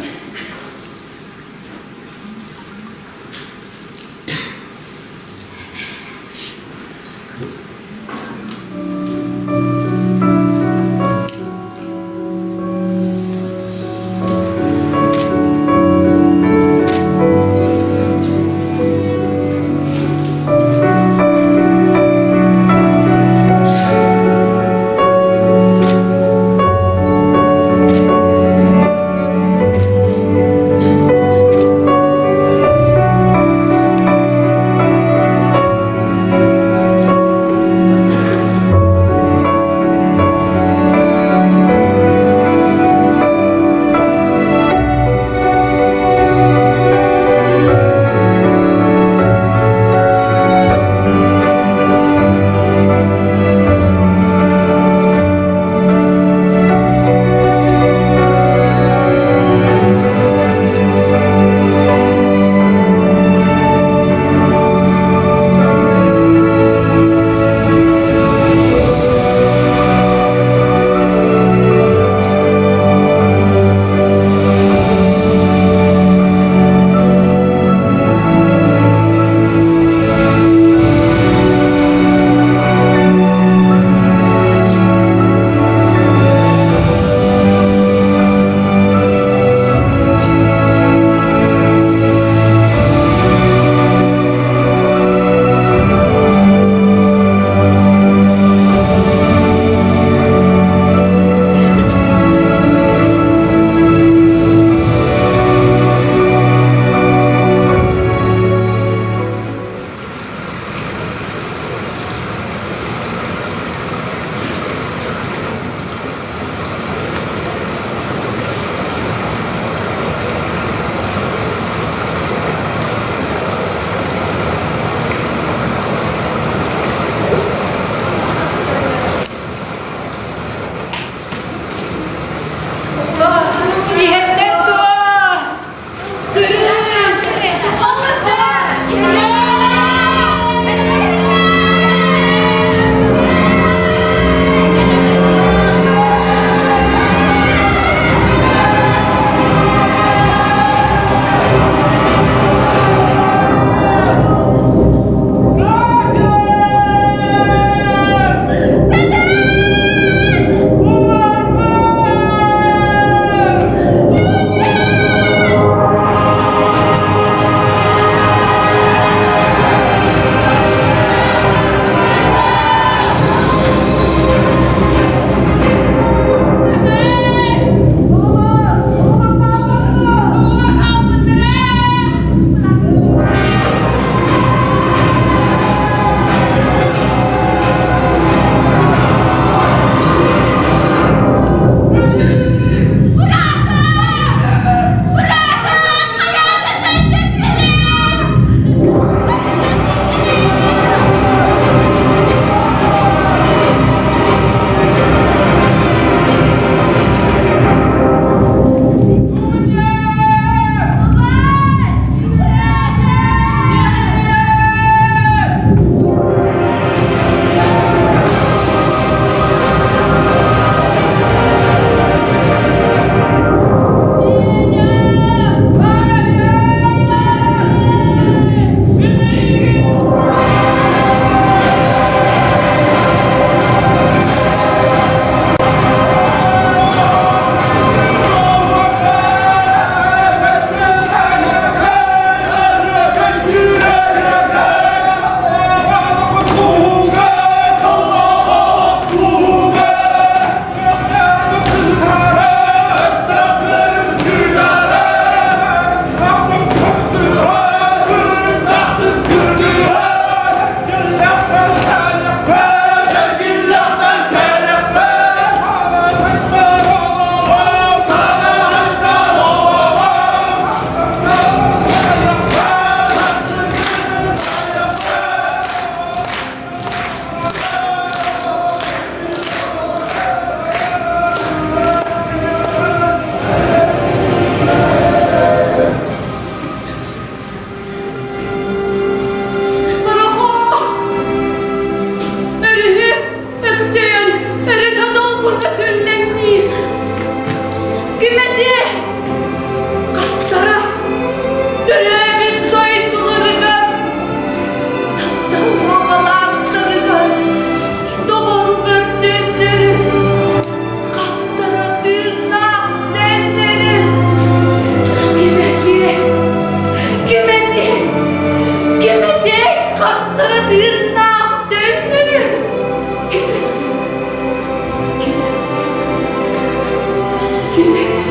Киирбэттиэн.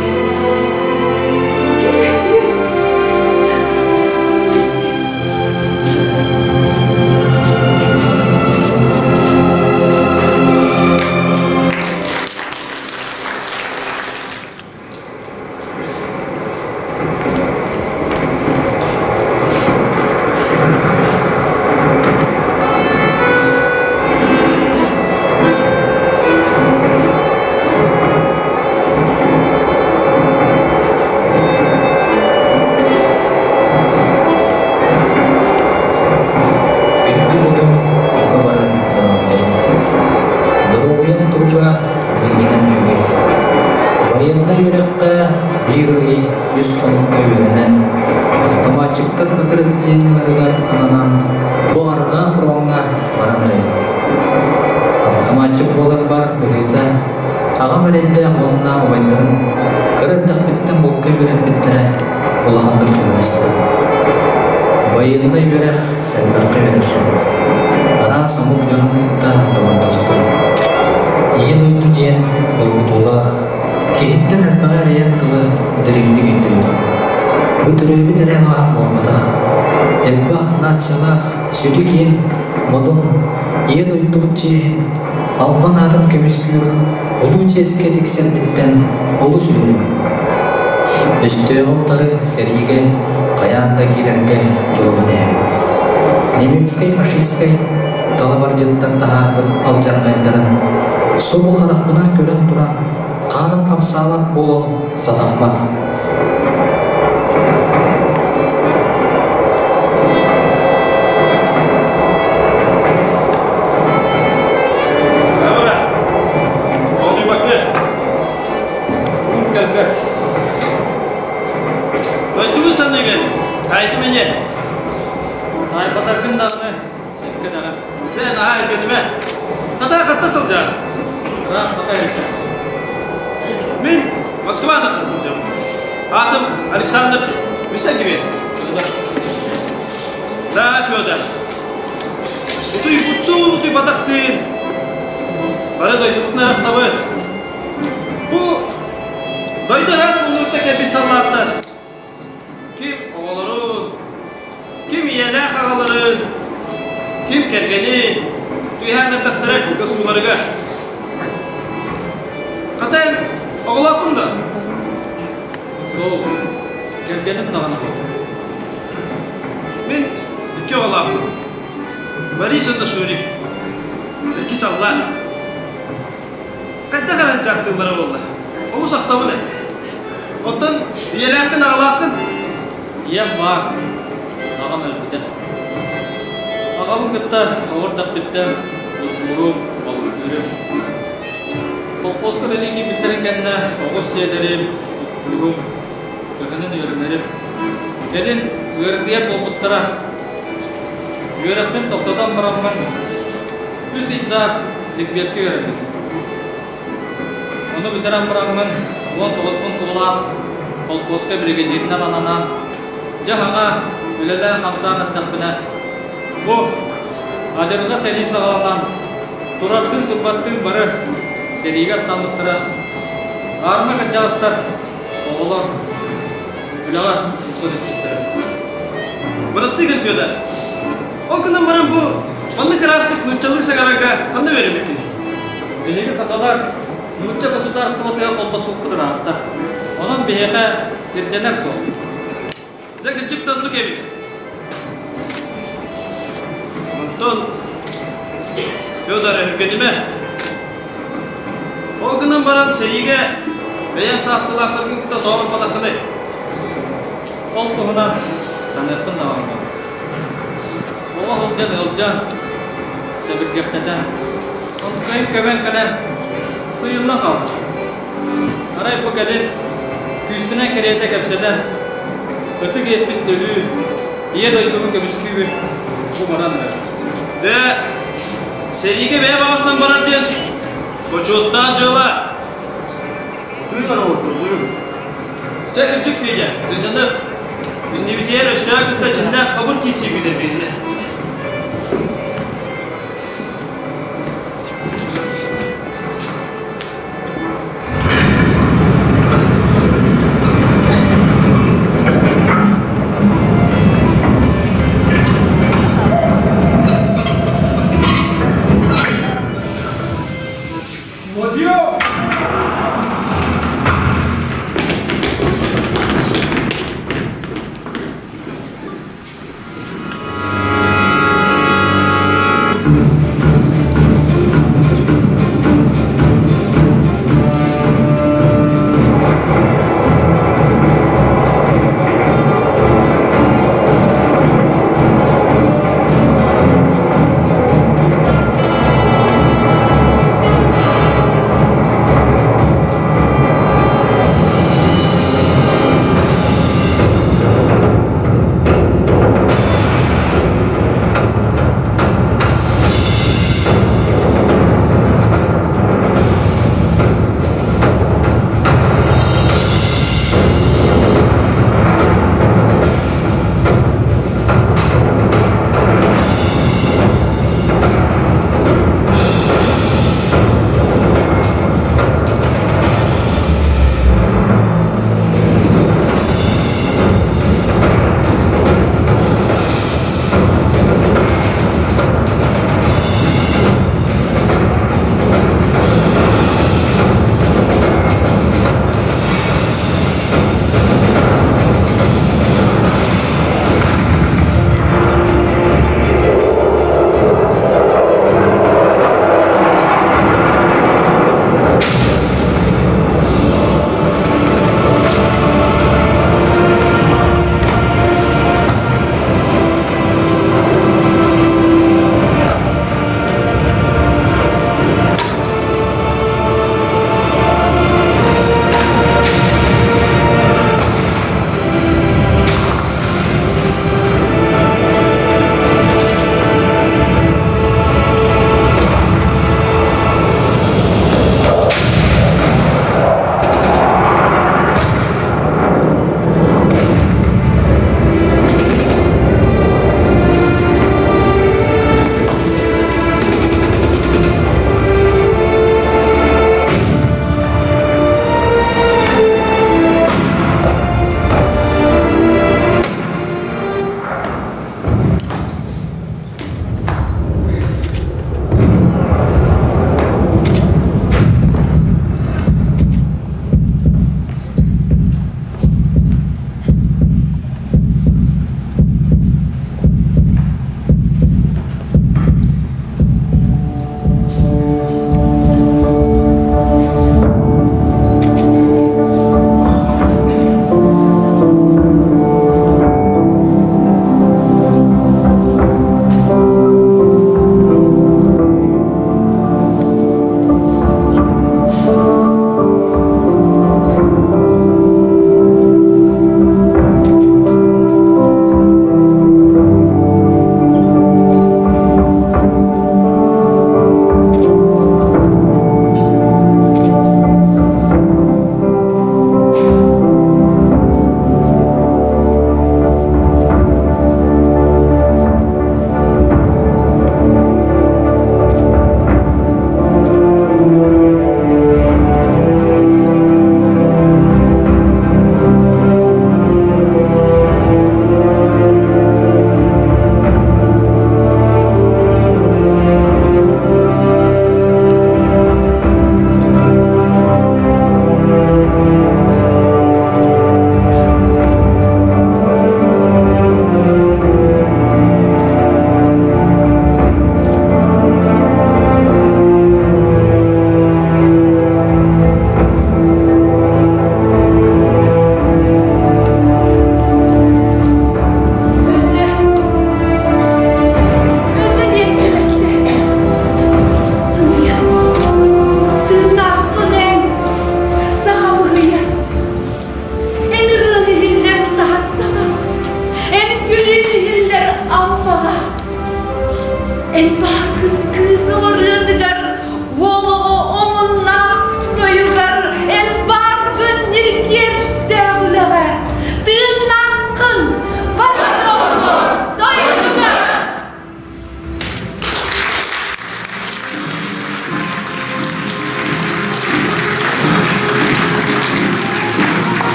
Киирбэттиэн. Күндү дьонум бука бары дорооболоруҥ. Доруобуйам туруга билиҥҥинэн үчүгэй. Байыаннай үөрэххэ биир ый үс хонукка үөрэнэн, автоматчиктар подразделениеларыгар ананан бу арҕаа фроҥҥа баран эрэбин. Автоматчик буоларбар быһыыта аҕам эрэйдээх уонна убайдарым кыра эрдэхпиттэн булка үөрэппиттэрэ улаханнык көмөлөстө. Байыаннай үөрэх элбэххэ үөрэттэ. Араас омук дьонун кытта доҕордостум. Ийэ дойду диэн долгутуулаах, киһиттэн элбэҕи эрэйэр тылы дириҥник өйдөөтүм. Бу төрөөбүт эрэ аҕам буолбатах. Элбэх нациялаах, сүдү киэҥ, модун, ийэ дойдубут чиэһин, албан аатын көмүскүүр улуу чиэскэ тиксэрбиттэн олус үөрүм. Өстөөҕү утары сэриигэ хайаан да киирэргэ дьулуһан иһэбин. Немецкэй-фашистскай талабардьыттар таһаарбыт алдьархайдарын субу харахпынан көрөн туран хааным хамсаабат буолан сатаммат. Кэлбэт. Дойдугу саныыгын, тайдым ини. Таайбатаргын даҕаны, сөпкө даҕан. Дэ, наһаа өйдөтүмэ. Татаа хатта сылдьар. Ыраах саха эбитэ. Мин Москвадан сылдьабын. Аатым Александр Мисагиве. Федор. Да, Федор. Утуйбуттуун, утуйбатахтыын. Бары дойдубутун арахтабыт. Бу дойду араас муннукта кэлбит саллааттар ким оҕолорун, ким ийэлээх аҕаларын, ким кэргэнин түһээн ардахтара кылгас ууларыгар. Хата эн оҕолооххун да? Суох, кэргэним даҕаны суох. Мин икки оҕолоохпун. Борис уонна Шурик. Икки саллаат. Хайдах эрэ дьааттыыллара буолла? Олус ахтабын ээ. Оттон ийэлээххин, аҕалааххын? Ийэм баар. Аҕам өлбүтэ. Аҕабын кытта оҕордохпүттэн бултуурум, балыктыырым. Колхозка үлэлии киирбиттэрин кэннэ оҕус сиэтэрим, оттуурум, кыһынын үөрэнэрим. Кэлин ыарытыйар буолбуттара. Үөрэхпин тохтотон бараммын үс ыйдаах ликбезкэ үөрэммитим. Ону бүтэрэн бараммын 19-пун туолаат холкуоска биригэдьииринэн ананан, дьэ хаҥа үлэлээн-хамсаан эрдэхпинэ, бу адьырҕа сэрии саҕаланан, турардыын-турбаттыын бары сэриигэ аттаммыттара. Аарыма кырдьаҕастар, оҕолор үлэҕэ уксан испиттэрэ. Бырастыы гын, Федор. Ол гынан баран бу маннык ыраастык нууччалыы саҥарарга ханна үөрэммиккиний? Биһиги сахалар нуучча государствотыгар холбосууппут ыраатта. Онон биһиэхэ ирдэнэр суол. Дьэ кырдьык да оннук эбит. Онтон Федор өһүргэнимэ. Ол гынан баран сэриигэ бэйэҥ саастыылаахтаргын кытта тоҕо барбатаххыный? Ол туһунан саныахпын да баҕарбаппын. Оҕо сылдьан ыалдьан, сэбиргэхтэтэн, онтукайым көбөн кэлэн сыыйыллан хаалбыт. Арай бу кэлин күүспүнэн кэриэтэ кэпсэтэн, ытык иэспин төлүү, Ийэ дойдубун көмүскүүбүн бу баран эрэр. Дьэ, сэриигэ бэйэ баҕатынан барар диэн бочуоттаах дьыала. Тыын оҕотур, Чэ, кырдьык Федя, сынньаныах. Иннибитигэр өстөөх кытта дьиннээх хабыр киирсии күүтэр биэрдэ.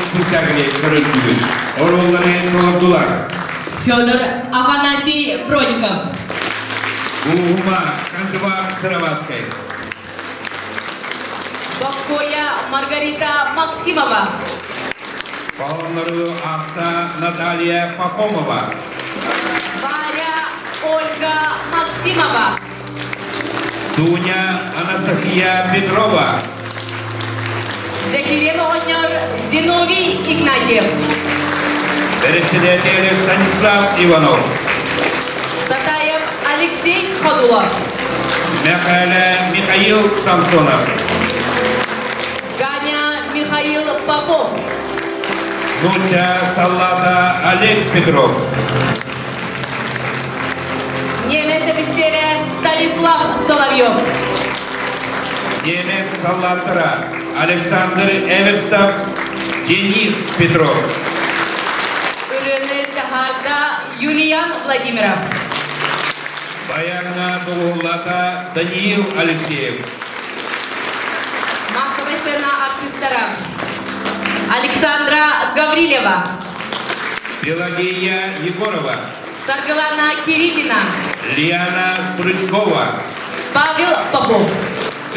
спектакли көрүлдүбүт. Оруоллары толордулар. Федор Афанасий Броников. Уума Кантыва Сыроватскай. Боккоя Маргарита Максимова. Палоннору авто Наталья Пахомова. Варя Ольга Максимова. Дуня Анастасия Петрова. Джахирем оҕонньор Зиновий Игнатьев. Председатель Станислав Иванов. Сатаев Алексей Ходулов. Михаила Михаил Самсонов. Ганя Михаил Попов. Нуча Саллата Олег Петров. Немец офицерэ Станислав Соловьев. Немец Саллатора Александр Эверстов, Денис Петров. Ырыаны таһаарда Юлиан Владимиров. Баягына доҕуһуллата Даниил Алексеев. Массовай сцена артистара Александра Гаврилева. Пелагея Егорова. Саргылана Кириллина. Лиана Стручкова. Павел Попов.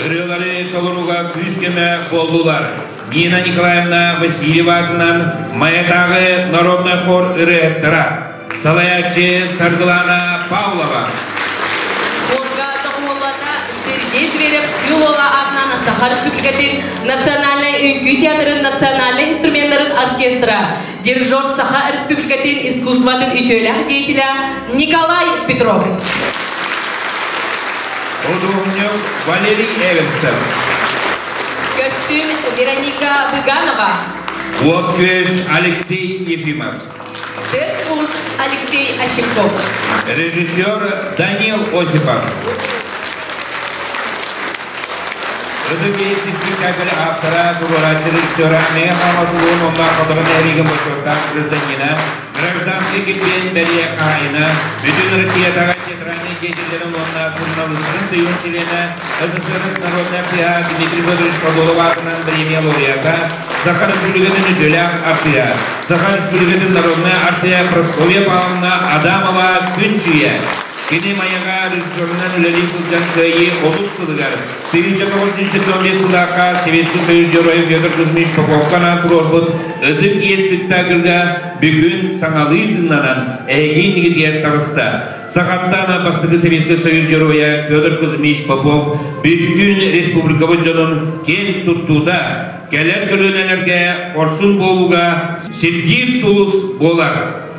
Ырыалары толоруга күүс-көмө буоллулар. Нина Николаевна Васильева атынан Маятааҕы народнай хор ырыаһыттара. Салайааччы Саргылана Павлова. Хорга доҕуһуоллата Сергей Зверев Күл-Уола аатынан Саха Республикатын Национальнай үҥкүү театрын национальнай инструменнарын оркестра, дирижер Саха Республикатын искусствотын үтүөлээх деятеля Николай Петров. Художник Валерий Эверстов. Көстүүм Вероника Быганова. Уот-күөс Алексей Ефимов. Тес-уус Алексей Ощепков. Режиссер Данил Осипов. Ытык спектакль автора, туруорааччы режиссера Мэҥэ Хаҥалас улууһун уонна Хотоҕо нэһилиэгин бочуоттаах гражданина, гражданскай килбиэн бэлиэ хаһаайына, Бүтүн Россиятааҕы театральнай деятеллэрин уонна суруналыыстарын союһун чилиэнэ, СССР народнай артыыһа Дмитрий Федорович Ходулов аатынан премия лауреата, Саха Республикатын үтүөлээх артыыһа, Саха Республикатын народнай артыыһа Прасковья Павловна Адамова Күн Чүйэ. Кини Майаҕа режиссерунан үлэлии сылдьан Кыайыы 30 сылыгар 1975 сыллаахха Советский Союз Геройа Федор Кузьмич Поповка анаан туруорбут Ытык иэс спектакльга бүгүн саҥалыы тыыннанан эһиги иннигитигэр таҕыста. Сахаттан бастакы Советский Союз Геройа Федор Кузьмич Попов бүттүүн республикабыт дьонун киэн туттуута, кэлэр көлүөнэлэргэ хорсун буолууга сирдиир сулус буолар.